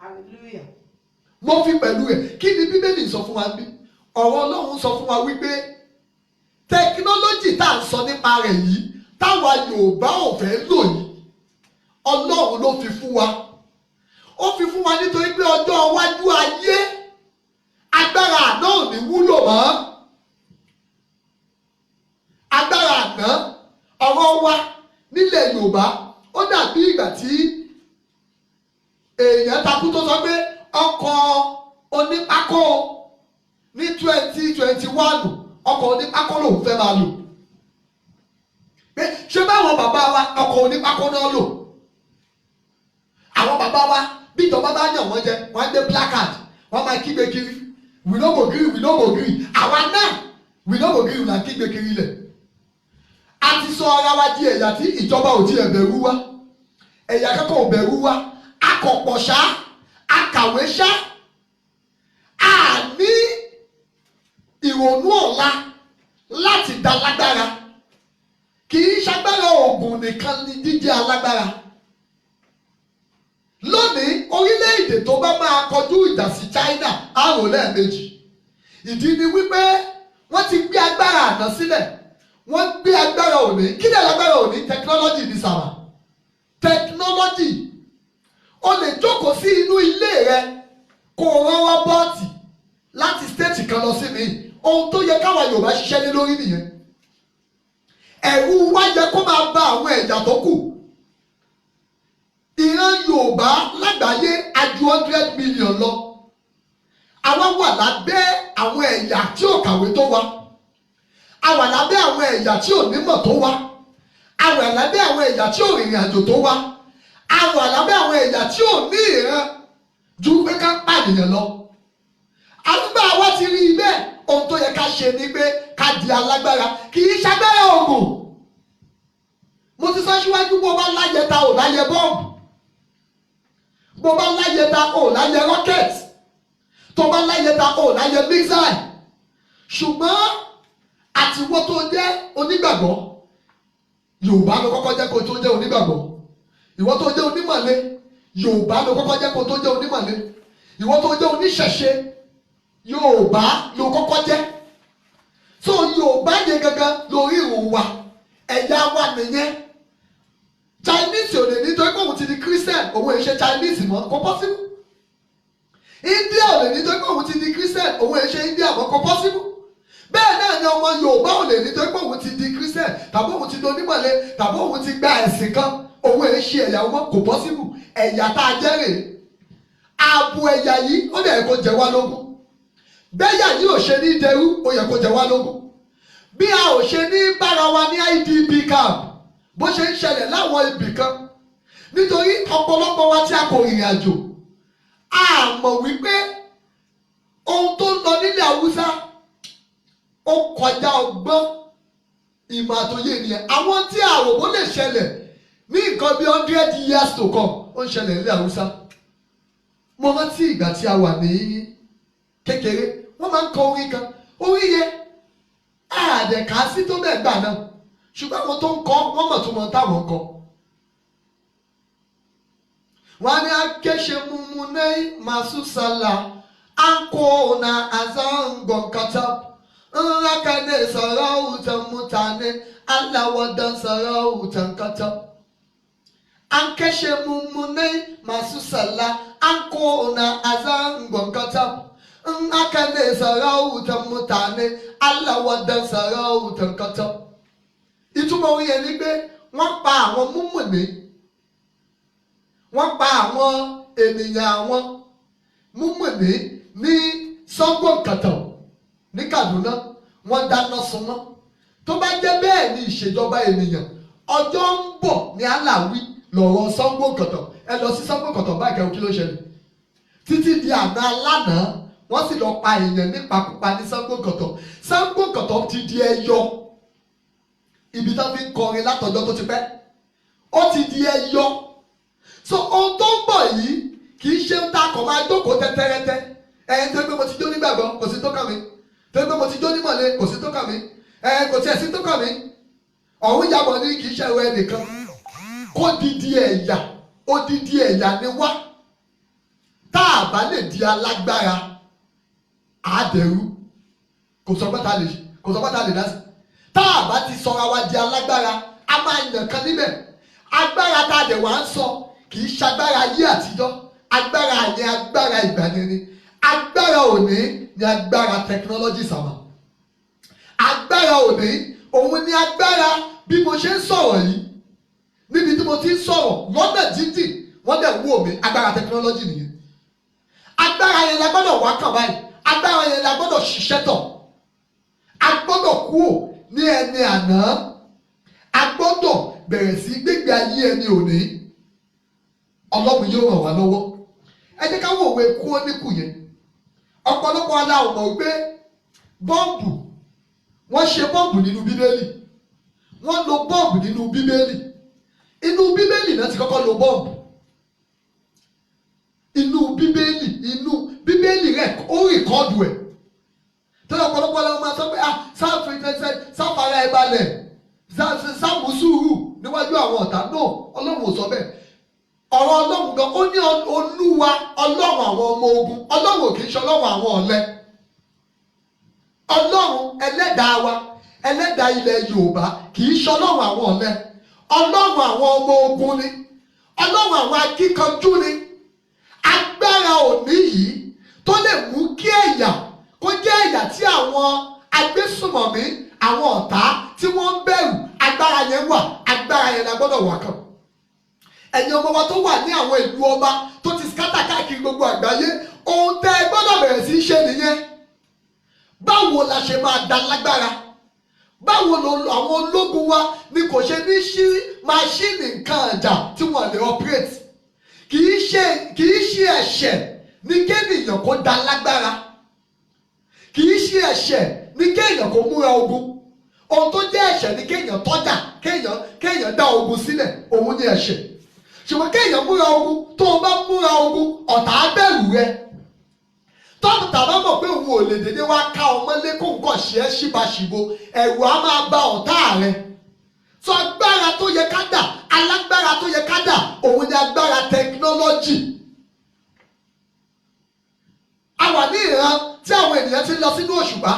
Hallelujah. Mo fi pẹ̀lú rẹ̀. Kí ni Bíbélì sọ fún wa bí? Ọ̀rọ̀ Ọlọ́run sọ fún wa wípé technology tá à ń sọ nípa rẹ̀ yìí, táwa Yorùbá ò fẹ́ lò yìí, Ọlọ́run ló fi fún wa. Ó fi fún wa nítorí pé ọjọ́ iwájú ayé, agbára àná ò ní wúlò mọ́. Agbára àná, ọ̀rọ̀ wa nílẹ̀ Yorùbá, ó dàbí ìgbà tí èèyàn takú tó sọ pé ọkọ̀ onípákó ní 2021, ọkọ̀ onípákó lòun fẹ́ máa lò, pé ṣé báwọn bàbá wa, ọkọ̀ onípákó náà lò. Àwọn bàbá wa, bí ìjọba bá yàn wọ́n jẹ, wọ́n á gbé placard, wọ́n máa kígbe kiri, "We no go gree, we no go gree." Àwa náà, "We no go gree" là ń kígbe kiri lẹ̀. A ti sọ ara wa di ẹ̀yà tí ìjọba ò tiẹ̀ bẹ̀rù wa, ẹ̀yà kankan ò bẹ̀rù wa. Akọ̀pọ̀ ṣá, akàwé ṣá, a ní ìrònú ọ̀la láti dá lágbára. Kì í ṣagbára oògùn nìkan ni jíjẹ́ alágbára. Lónìí, orílẹ̀-èdè tó bá máa kọjú ìjà sí China á rò lẹ́ẹ̀mejì. Ìdí ni wípé wọ́n ti gbé agbára àná sílẹ̀, wọ́n gbé agbára òní. Kí ni agbára òní? Technology ní sàmà. Technology, o lè jókòó sí inú ilé rẹ kó o rán robot láti state kan lọ sí mi. Ohun tó yẹ káwa Yorùbá ṣiṣẹ́ lé lórí nìyẹn. Ẹ̀rù wa yẹ kó máa ba àwọn ẹ̀yà tó kù. Ìran Yorùbá lágbàáyé a ju 100 million lọ. Àwa wà lábẹ́ àwọn ẹ̀yà tí ò kàwé tó wa, a wà lábẹ́ àwọn ẹ̀yà tí ò nímọ̀ tó wa, a wà lábẹ́ àwọn ẹ̀yà tí ò rìnrìn àjò tó wa, a wà lábẹ́ àwọn ẹ̀yà tí ò ní ìran ju pé ká pànìyàn lọ. Àdúgbò àwa ti rí i bẹ́ẹ̀. Ohun tó yẹ ká ṣe ni pé ká di alágbára. Kì í ṣagbára oògùn. Mo ti sọ síwájú, bó bá láyẹta, ò láyẹ bọ́ọ̀bù. Bó bá láyẹta, ò láyẹ rocket. Tó bá láyẹta, ò láyẹ missile. Ṣùgbọ́n àtiwọ́ tó jẹ́ onígbàgbọ́, Yorùbá ló kọ́kọ́ jẹ́ kó tó jẹ́ onígbàgbọ́. Ìwọ tó jẹ́ onímọ̀le, Yorùbá ló kọ́kọ́ jẹ́ kó tó jẹ́ onímọ̀le. Ìwọ tó jẹ́ oníṣẹ̀ṣe, Yorùbá ló kọ́kọ́ jẹ́. So Yorùbá yẹn gangan lórí ìrùn wa, ẹ̀yà wa nìyẹn. Chinese ò lè nítorí pé òun ti di Christian, òun èyí ṣe Chinese mọ́. Kò possible. India ò lè nítorí pé òun ti di Christian, òun èyí ṣe India mọ́. Kò possible. Bẹ́ẹ̀ náà ni ọmọ Yorùbá ò lè nítorí pé òun ti di Christian, tàbí òun ti di onímọ̀le, tàbí òun ti gba ẹ̀sìn kan, òun èyí ṣe ẹ̀yà wọn. Kò possible. Ẹ̀yà tá a jẹ́ rèé. Ààbò ẹ̀yà yìí, ó dẹ̀ kó jẹ wá lógún. Bẹ́yà yìí ò ṣe ní dẹrú, ó yẹ kó jẹ wá lógún. Bí a ò ṣe ní bára wa ní IDP camp, bó ṣe ń ṣẹlẹ̀ láwọn ibì kan, nítorí ọ̀pọ̀lọpọ̀ wa tí a kò rìnrìn àjò, a mọ̀ wípé ohun tó ń lọ nílẹ̀ Haúsá ó kọjá ọgbọ́n ìmọ̀ àtòyé ènìyàn. Àwọn tí àròbó lè ṣẹlẹ̀ ní nǹkan bí 100 years to come, ó ń ṣẹlẹ̀ nílẹ̀ Haúsá. Mo rántí ìgbà tí a wà ní kékeré, wọ́n máa ń kọ orin kan. Orin yẹn àdẹ̀ká sí tó bẹ́ẹ̀ gbà náà, ṣùgbọ́n àwọn tó ń kọ wọ́n mọ̀ tó mọ̀ táwọn ń kọ. Wọ́n á ní akéṣe mumunai masu sallah an kona a Zangon Kataf, in haka ne sarautan mutane, Allah wadan sarautan Kataf. An kashe mummunai masu sallah, an kona a Zangon Kataf, in haka ne sarautan mutane, Allah wadan sarautan Kataf. Ìtumọ̀ orin yẹn ni pé wọ́n pa àwọn múmùní, wọ́n pa àwọn ènìyàn, àwọn múmùní ní Zangon Kataf ní Kaduna, wọ́n dáná sun wọ́n. Tó bá jẹ́ bẹ́ẹ̀ ni ìṣèjọba ènìyàn, ọjọ́ ń bọ̀ ní aláwí lọ̀rọ̀ Zangon Kataf. Ẹ lọ sí Zangon Kataf báyìí, kẹ́hìn kí ló ṣẹlẹ̀ títí di àná alánàá. Wọ́n sì lọ pa èèyàn nípakúpa ní Zangon Kataf. Zangon Kataf ti di ẹyọ. Ibi tó fi ń kọrin látọjọ́ tó ti pẹ́, ó ti di ẹyọ. So ohun tó ń bọ̀ yìí kì í ṣe ń ta kọ̀ máa jókòó tẹ́tẹ́rẹ́tẹ́. Ẹ̀ tó pé mo ti jó nígbàgbọ́, kò sí tó kàn mí. Tó pé mo ti jó nímọ̀lẹ́, kò sí tó kàn mí. Ẹ̀ kò tiẹ̀ sí tó kàn mí. Ọ̀hún yàbọ̀ ní kì í ṣe ẹ̀rọ ẹnìkan kó didi ẹ̀yà. Odidi ẹ̀yà ni wá. Tá a bá lè di alágbára, àádẹ́rú. Kò sọ pé ta lè, kò sọ pé ta lè dá sí. Tá a bá ti sọra wa di alágbára, a máa yàn kan níbẹ̀. Agbára tá a dẹ̀ wá ń sọ kì í ṣagbára ayé àtijọ́. Agbára yẹn, agbára ìgbàanì ni. Agbára òní ni agbára technology sàmà. Agbára òní òun ni agbára bí mo ṣe ń sọ̀rọ̀ yìí, níbi tí mo ti ń sọ̀rọ̀ lọ́nà jíjìn, wọ́n dẹ̀ wò mí. Agbára technology nìyẹn. Agbára yẹn la gbọ́dọ̀ wá kàn báyìí. Agbára yẹn la gbọ́dọ̀ ṣiṣẹ́ tọ̀. A gbọ́dọ̀ kúrò ní ẹni àná, a gbọ́dọ̀ bẹ̀rẹ̀ sí gbégbé ayé ẹni òní. Ọlọ́run yóò ràn wá lọ́wọ́. Ẹ jẹ́ ká wò òwe kú ó níkù yẹn. Ọ̀pọ̀lọpọ̀ aláwọ̀ mọ̀ pé bọ́ǹbù, wọ́n ṣe bọ́ǹbù nínú Bíbélì. Wọ́n lo bọ́ǹbù nínú Bíbélì. Inú Bíbélì náà ti kọ́kọ́ lo bọ́ǹbù. Inú Bíbélì, inú Bíbélì rẹ̀, ó record ẹ̀. Tọ́lá ọ̀pọ̀lọpọ̀ làwọn máa sọ pé, ah, sáfara ẹ̀ balẹ̀, sáàmù sùúrù níwájú àwọn ọ̀tá náà. Ọlọ́run ò sọ bẹ́ẹ̀. Ọ̀rọ̀ Ọlọ́run gan, ó ní Olúwa Ọlọ́run àwọn ọmọ ogun. Ọlọ́run ò kì í ṣe Ọlọ́run àwọn ọ̀lẹ. Ọlọ́run ẹlẹ́dàá wa, ẹlẹ́dàá ilẹ̀ Yorùbá, kì í ṣe Ọlọ́run àwọn ọ̀lẹ. Ọlọ́run àwọn ọmọ ogun ni. Ọlọ́run àwọn akíkanjú ni. Agbára òní yìí tó lè mú kí ẹ̀yà kó jẹ́ ẹ̀yà tí àwọn agbésùmọ̀mí, àwọn ọ̀tá tí wọ́n ń bẹ̀rù, agbára yẹn wà. Agbára yẹn la gbọ́dọ̀ wà kàn. Ẹ̀yin ọmọ wa tó wà ní àwọn ìlú ọba, tó ti scatter káàkiri gbogbo àgbáyé, ohun tẹ́ ẹ gbọ́dọ̀ bẹ̀rẹ̀ sí í ṣe nìyẹn. Báwo la ṣe máa da lágbára? Báwo lo àwọn ológun wa ni kò ṣe ní ṣí machine nǹkan ìjà tí wọ́n lè operate? Kì í ṣe ẹ̀ṣẹ̀ ní kéèyàn kó da lágbára. Kì í ṣe ẹ̀ṣẹ̀ ní kéèyàn kó múra ogun. Ohun tó jẹ́ ẹ̀ṣẹ̀ ní kéèyàn tọ́jà, kéèyàn dá ogun sílẹ̀, òun ní ẹ̀ṣẹ̀. Ṣùgbọ́n kéèyàn múra ogun, tó o bá múra ogun, ọ̀tá á bẹ̀rù rẹ. Tọ́pútà bá mọ̀ pé òun ò lè dédé wá ká ọmọlé kó nǹkan ṣe é ṣíbaṣìbo, ẹ̀rù á máa ba ọ̀tá rẹ. Sọ agbára tó yẹ ká dà, alágbára tó yẹ ká dà, òun ni agbára technology. A wà ní ìran tí àwọn ènìyàn ti ń lọ sínú òṣùpá.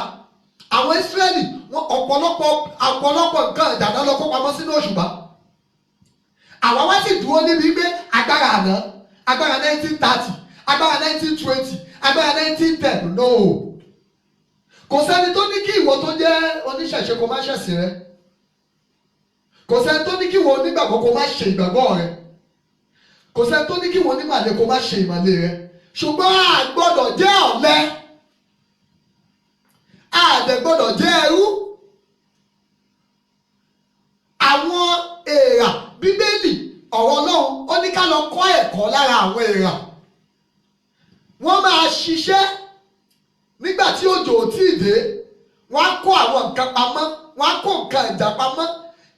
Àwọn Ísírẹ́lì wọn, ọ̀pọ̀lọpọ̀ nǹkan ìdáná lọ kó pamọ́ sínú òṣùpá. Àwa wá sì dúró níbi pé agbára àná, agbára 1930, agbára 1920, agbára 1910. No, kò sẹ́ni tó ní kí ìwọ tó jẹ́ oníṣẹ̀ṣe kó má ṣẹ̀sìn rẹ. Kò sẹ́ni tó ní kí ìwọ onígbàgbọ́ kó má ṣe ìgbàgbọ́ rẹ. Kò sẹ́ni tó ní kí ìwọ onímàlè kó má ṣe ìmàlè rẹ. Ṣùgbọ́n a gbọ́dọ̀ jẹ́ ọ̀lẹ. Gbọ́dọ̀ jẹ́ ẹrú. Àwọn èèrà, Bíbélì, ọ̀rọ̀ Ọlọ́run, ó ní ká lọ kọ́ ẹ̀kọ́ lára àwọn èèrà. Wọ́n máa ṣiṣẹ́ nígbà tí òjò ò tí ì dé. Wọ́n á kó àwọn nǹkan pamọ́, wọ́n á kó nǹkan ìjà pamọ́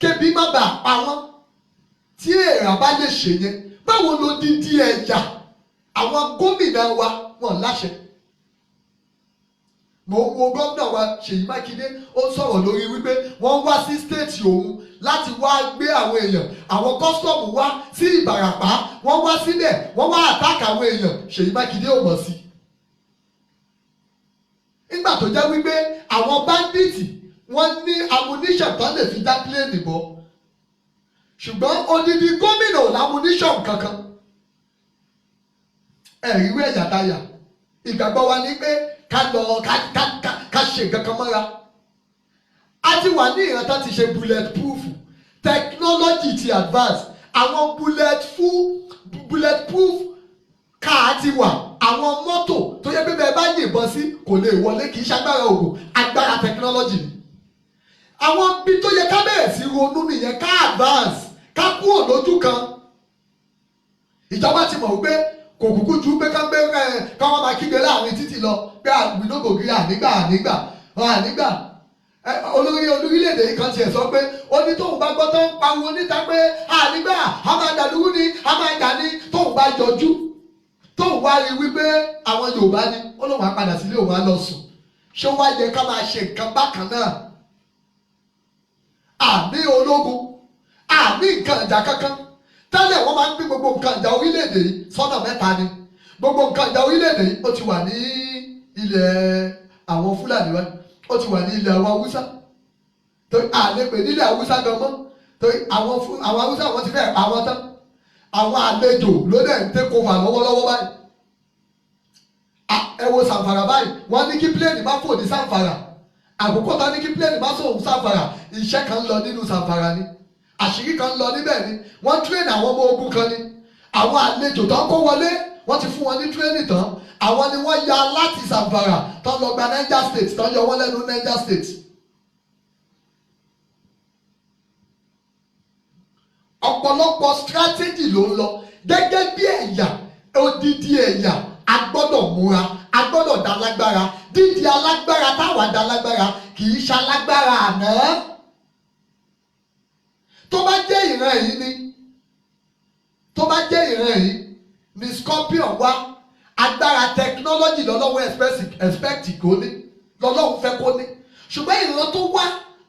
kébi má bàa pa wọ́n. Tí èèrà bá lè ṣe yẹn, báwo ló dídí ẹ̀yà àwọn gómìnà wa wọn láṣẹ? Mo ń wo gómìnà wa Ṣèyí Mákindé, ó ń sọ̀rọ̀ lórí wípé wọ́n wá sí state òun láti wá gbé àwọn èèyàn. Àwọn custom wá sí Ìbàràpá, wọ́n wá síbẹ̀, wọ́n wá attack àwọn èèyàn. Ṣèyí Mákindé ò mọ̀ sí. Nígbà tó jẹ́ wípé àwọn bandit, wọ́n ní ammunition tán lè fi dá plane bọ́, ṣùgbọ́n odidi gómìnà ò l'ammunition kankan. Ẹ̀rí wí ẹ̀yà táyà. Ìgbàgbọ́ wa ní pé ká lọ ká ṣe nǹkan kan mọ́ra. A ti wà ní ìran tá ti ṣe bullet proof. Technology ti advance. Àwọn bullet proof car ti wà, àwọn mọ́tò tó yẹ pé bẹ́ẹ̀ bá yìnbọn sí, kò lè wọlé. Kì í ṣagbára ògùn, agbára technology ni. Àwọn ibi tó yẹ ká bẹ̀rẹ̀ sí ronú nìyẹn, ká advance, ká kúrò lójú kan. Ìjọba ti mọ̀ wípé kò kúkú ju pé ká gbé ẹ káwọn máa kígbe láàrin títì lọ pé we no go gree, ànígbà, ànígbà, ànígbà. Olórí orílẹ̀-èdè yìí kan tiẹ̀ sọ pé ó ní tóun bá gbọ́ tó ń pariwo níta pé ànígbà, a máa dàlúrú ni, a máa jà ní, tóun bá yọjú, tóun wá rí wípé àwọn Yorùbá ni, ó lóun á padà sílé, òun á lọ sùn. Ṣé wá yẹ ká máa ṣe nǹkan bákan náà? Àní ológun, àní nǹkan ìjà kankan. Tẹ́lẹ̀, wọ́n máa ń pín gbogbo nǹkan ìjà orílẹ̀-èdè yìí sọ́nà mẹ́ta ni. Gbogbo nǹkan ìjà orílẹ̀-èdè yìí, ó ti wà ní ilẹ̀ àwọn Fúlàní wa, ó ti wà ní ilẹ̀ àwọn Haúsá, torí àlè pè nílẹ̀ Haúsá gan mọ́, torí àwọn Haúsá, wọ́n ti fẹ́ pa wọ́n tán. Àwọn àlejò ló dẹ̀ ń take over lọ́wọ́lọ́wọ́ báyìí. Ẹ wo Sàǹfàrà báyìí, wọ́n ní kí plane má fò ní Sàǹfàrà. Àkókò tán ní kí plane má sòun Sàǹfàrà, iṣẹ́ kan ń lọ nínú Sàǹfàrà ni, àṣírí kan ń lọ níbẹ̀ ni. Wọ́n train àwọn ọmọ ogun kan ni. Àwọn àlejò tó ń kó wọlé, wọ́n ti fún wọn ní training tán. Àwọn ni wọ́n ya láti Sàǹfàrà tán lọ gba Niger State, tán yọ wọ́n lẹ́nu Niger State. Ọ̀pọ̀lọpọ̀ strategy ló ń lọ. Gẹ́gẹ́ bí ẹ̀yà, odidi ẹ̀yà, a gbọ́dọ̀ múra, a gbọ́dọ̀ dá lágbára. Dídi alágbára táwa dá lágbára, kì í ṣalágbára àná. Tó bá jẹ́ ìran yìí ni, tó bá jẹ́ ìran yìí ni scorpion wá, agbára technology lọ́lọ́run expect kó ní, lọ́lọ́run fẹ́ kó ní. Ṣùgbọ́n ìran tó wá,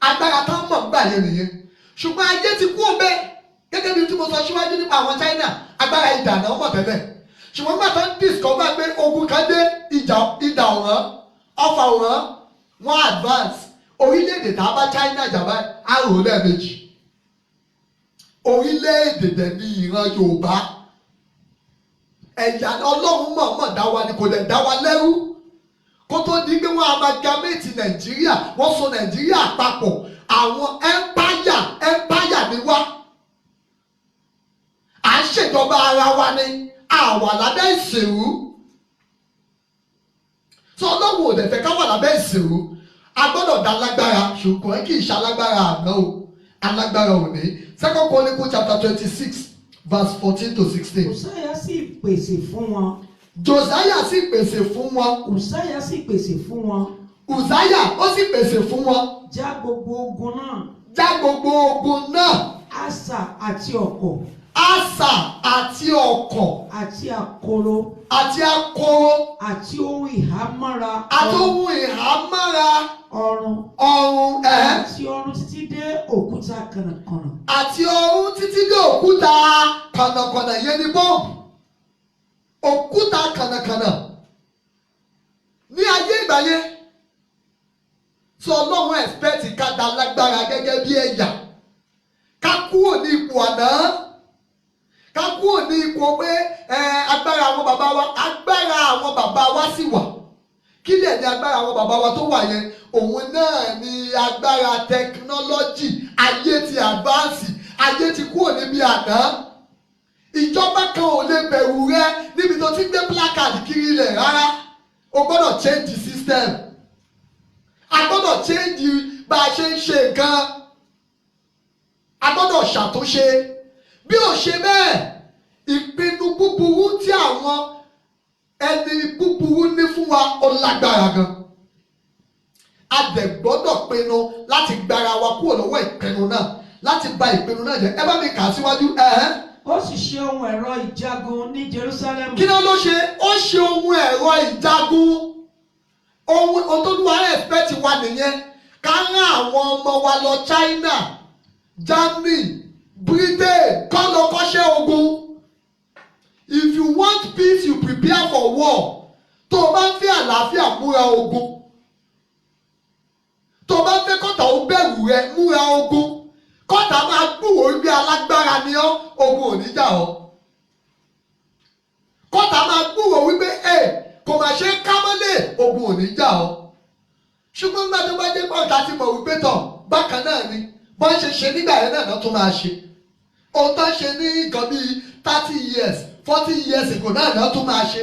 agbára táwọn mọ̀ gbà yẹn nìyẹn. Ṣùgbọ́n ayé ti kú ọbẹ̀. Gẹ́gẹ́ bí tí mo sọ síwájú nípa àwọn China, agbára idà náà mọ̀ tẹ́lẹ̀, ṣùgbọ́n nígbà tó ń discover pé ogun kan dé, ìjà idà ọ̀ràn, ọfà ọ̀ràn, wọ́n advance. Orílẹ̀-èdè tá a bá China jà báyìí, á rò ó lẹ́ẹ̀mejì. Orílẹ̀-èdè dẹ̀ ní ìran Yorùbá. Ẹ̀yà Ọlọ́run mọ̀ọ́mọ̀ dá wa ni, kò dẹ̀ dá wa lẹ́rú. Kó tó di pé wọ́n amalgamate Nàìjíríà, wọ́n so Nàìjíríà papọ̀, àwọn empire, empire ni wá. À ń ṣèjọba ara wa ni, àwa lábẹ́ ìṣèlú tí Ọlọ́run ò dẹ̀ fẹ́ ká wà lábẹ́ ìṣèlú. A gbọ́dọ̀ dá lágbára, ṣùgbọ́n kì í ṣe alágbára àná o, alágbára òní. Second Chronicle chapter 26 verse 14 to 16. Ùsáyà sì pèsè fún wọn. Josiah sì pèsè fún wọn. Ùsáyà sì pèsè fún wọn. Uzziah ó sì pèsè fún wọn. Já gbogbo ogun náà. Já gbogbo ogun náà. Asà àti ọ̀kọ̀. Asà àti ọ̀kọ̀. Àti àkòrò. Àti akoro. Àti ohun ìhámọ́ra. Àti ohun ìhámọ́ra. Ọrùn. Ọrùn ẹ̀. Àti ọrùn títí dé òkúta kànnàkànnà. Àti ọrùn títí dé òkúta kànnàkànnà. Yẹn ni bọ́ọ̀bù, òkúta kànnàkànnà ní ayé ìgbà yẹn. Tí Ọlọ́run expect ká da lágbára gẹ́gẹ́ bí ẹ̀yà, ká kúrò ní ipò àná, ká kúrò ní ipò pé ẹ agbára àwọn bàbá wa, agbára àwọn bàbá wa sì wà. Kí lè ní agbára àwọn bàbá wa tó wà yẹn? Òun náà ni agbára technology. Ayé ti advance, ayé ti kúrò níbi àná. Ìjọba kan ò lè bẹ̀rù rẹ níbi tó ti gbé placard kiri ilẹ̀ rárá. O gbọ́dọ̀ change the system. A gbọ́dọ̀ change bá a ṣe ń ṣe nǹkan. A gbọ́dọ̀ ṣàtúnṣe. Bí ò ṣe bẹ́ẹ̀, ìpinnu búburú tí àwọn ẹni búburú ní fún wa ó lágbára gan. A dẹ̀ gbọ́dọ̀ pinnu láti gbára wa kúrò lọ́wọ́ ìpinnu náà, láti bà ìpinnu náà jẹ́. Ẹ bá mi kà á síwájú. Ẹ̀hẹ́n. Ó sì ṣe ohun ẹ̀rọ ìjagun ní Jerusalem. Kí ló ṣe? Ó ṣe ohun ẹ̀rọ ìjagun. Ohun Olúwa expect wa nìyẹn, ká rán àwọn ọmọ wa lọ China, Germany, Britain, kọ́ lọ kọ́ṣẹ́ ogun. If you want peace, you prepare for war. Tó o bá ń fẹ́ àlàáfíà, múra ogun. Tó o bá ń fẹ́ kọ́tà ó bẹ̀rù rẹ, múra ogun. Kọ́tà máa gbúròó wípé alágbára ni ọ́, ogun ò ní jà ọ́. Kọ́tà máa gbúròó wípé ẹ kò máa ṣe kámọ́lé, ogun ò ní jà ọ́. Ṣùgbọ́n nígbà tó bá jẹ́ pé ọ̀tá ti mọ̀ wípé tọ̀ bákan náà ni bọ́n ṣe ṣe nígbà yẹn náà tún máa ṣe ohun tó ń ṣe ní nǹkan bíi 30 years, 40 years ago náà tún máa ṣe,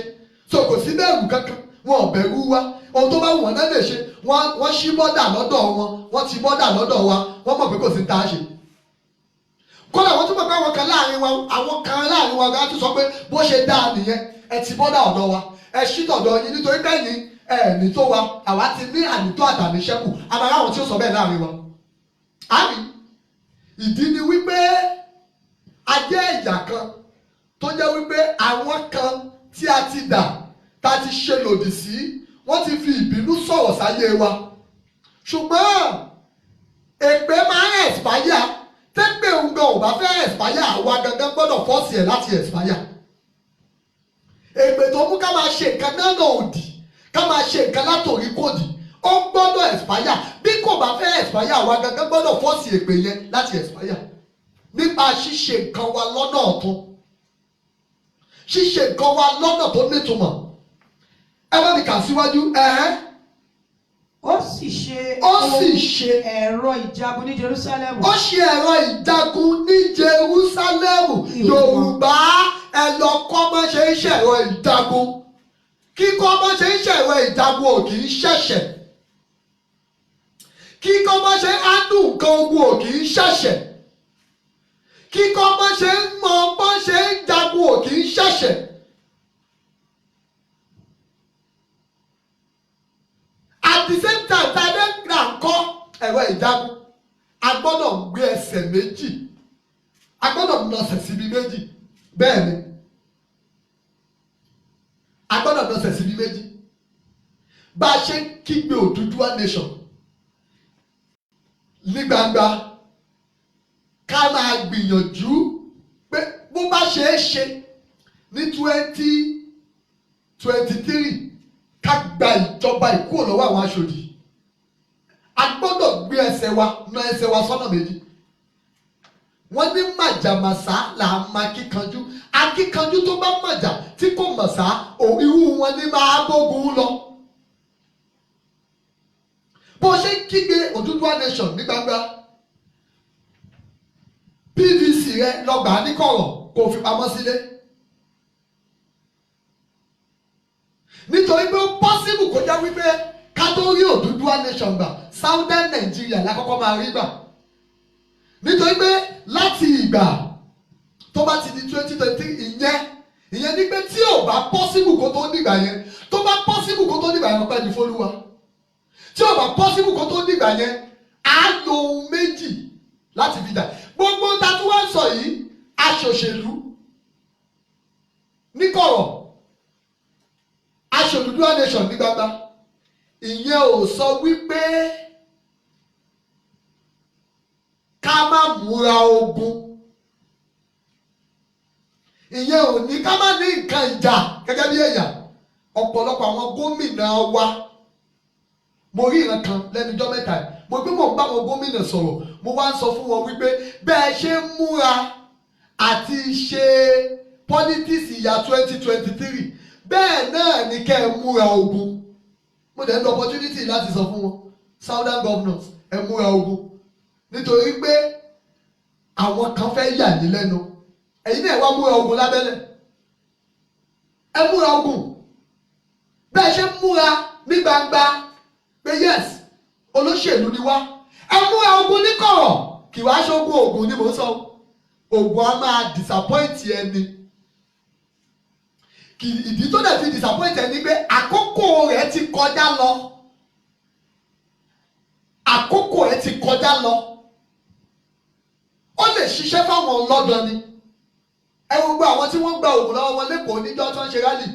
so kò sí bẹ̀rù kankan. Wọn ò bẹ̀rù wa. Ohun tó bá wù wọ́n náà lè ṣe. Wọ́n ṣí border lọ́dọ̀ wọn, wọ́n ti border lọ́dọ̀ wa. Wọ́n mọ̀ pé kò sí tá a ṣe. Kódà wọ́n tún mọ̀ pé àwọn kan láàrin wa gan tún sọ pé bó ṣe dáa nìyẹn, ẹ ti border ọ̀dọ̀ wa, ẹ ṣí tọ̀dọ̀ yín, nítorí bẹ́ẹ̀ ni ẹ ní tó wa, àwa ti ní ànító àtàníṣẹ́kù. Àmàlà àwọn tí ó sọ bẹ́ẹ̀ láàrin wa. Àmì ìdí ni wípé a jẹ́ ẹ̀yà kan tó jẹ́ wípé àwọn kan tí a ti dà, tá a ti ṣe lòdì sí, wọ́n ti fi ìbínú sọ̀rọ̀ sáyé wa. Ṣùgbọ́n èpè máa ń expire. Tẹ́gbẹ́ òun gan ò bá fẹ́ expire, àwa gangan gbọ́dọ̀ force ẹ̀ láti expire. Èpè tó mú ká máa ṣe nǹkan náà náà òdì, ká máa ṣe nǹkan látòrí kòdì, ó gbọ́dọ̀ expire. Bí kò bá fẹ́ expire, àwa gangan gbọ́dọ̀ force èpè yẹn láti expire nípa ṣíṣe nǹkan wa lọ́nà ọ̀tun, ṣíṣe nǹkan wa lọ́nà tó nítumọ̀. Ẹ bá mi kà síwájú. Ẹ̀hẹ́n. Ó sì ṣe Ó sì ohun ṣe ẹ̀rọ ìjagun ní Jerusalem. Ó ṣe ẹ̀rọ ìjagun ní Jerusalem. Yorùbá, ẹ lọ kọ́ bọ́ ṣe ń ṣẹ̀rọ ìjagun. Kíkọ́ bọ́ ṣe ń ṣẹ̀rọ ìjagun ò kì í ṣẹ̀ṣẹ̀. Kíkọ́ bọ́ ṣe ń ádùn nǹkan ogun ò kì í ṣẹ̀ṣẹ̀. Kíkọ́ bọ́ ṣe ń mọ bọ́ ṣe ń jagun ò kì í ṣẹ̀ṣẹ̀. At the same time, tá a dé gbà ń kọ́ ẹ̀rọ ìjagun, a gbọ́dọ̀ gbé ẹsẹ̀ méjì, a gbọ́dọ̀ nọsẹ̀ síbi méjì. Bẹ́ẹ̀ ni, a gbọ́dọ̀ nọsẹ̀ síbi méjì. Bá a ṣe ń kígbe Odùduwà nation ní gbangba, ká máa gbìyànjú pé bó bá ṣe é ṣe ní 2023, ká gba ìjọba ìkúrò lọ́wọ́ àwọn aṣòdì, a gbọ́dọ̀ gbé ẹsẹ̀ wa, na ẹsẹ̀ wa sọ́nà méjì. Wọ́n ní màjàmásá là á máa kíkanjú. Akíkanjú tó bá màjà tí kò mọ̀ sá, irú wọn ní máa bógun lọ. Bó ṣe ń kígbe Odùduwà nation ní gbangba, PVC rẹ lọ gbà á ní kọ̀rọ̀ kó o fi pamọ́ sílé, nítorí pé ó possible kó jẹ́ wípé ká tó rí Odùduwà nation gbà, Southern Nigeria lákọ́kọ́ máa rí gbà, nítorí pé láti ìgbà tó bá ti di 2023, ìyẹn ni pé tí ò bá possible kó tó dìgbà yẹn, tó bá possible kó tó dìgbà yẹn, ọpẹ́ ní f'Olúwa. Tí ò bá possible kó tó dìgbà yẹn, á lo ohun méjì láti fi jà. Gbogbo ta tí wọ́n sọ yìí, aṣòṣèlú níkọ̀rọ̀, aṣòdùdúwà nation ní gbangba, ìyẹn ò sọ wípé ká má múra ogun. Ìyẹn ò ní ká má ní nǹkan ìjà gẹ́gẹ́ bí ẹ̀yà. Ọ̀pọ̀lọpọ̀ àwọn gómìnà wa, mo rí ìran kan lẹ́nu ọjọ́ mẹ́ta yìí, mo gbé, mò ń bá àwọn gómìnà sọ̀rọ̀, mo wá ń sọ fún wọn wípé bẹ́ẹ̀ ṣe ń múra àti ṣe politics ìyá 2023, bẹ́ẹ̀ náà ni kẹ́ ẹ múra ogun. Mo dẹ̀ ń lo opportunity láti sọ fún wọn, southern governors, ẹ múra ogun, nítorí pé àwọn kan fẹ́ yà yín lẹ́nu. Ẹ̀yin náà wá múra ogun lábẹ́lẹ̀, ẹ múra ogun. Bẹ́ẹ̀ ṣe ń múra ní gbangba pé yes, olóṣèlú. Olóṣèlú ni wá. Ẹ múra ogun níkọ̀rọ̀. Kì wá ṣogun oògùn ni mò ń sọ. Oògùn a máa disappoint ẹni. Kì ìdí tó dẹ̀ fi disappoint ẹni pé àkókò rẹ̀ ti kọjá lọ. Àkókò rẹ̀ ti kọjá lọ. Ó lè ṣiṣẹ́ fáwọn ọlọ́dàn ni. Ẹ wo gbogbo àwọn tí wọ́n gba oògùn lọ́wọ́ wọn lẹ́kọ̀ọ́ níjọ́ tó ń ṣe rally.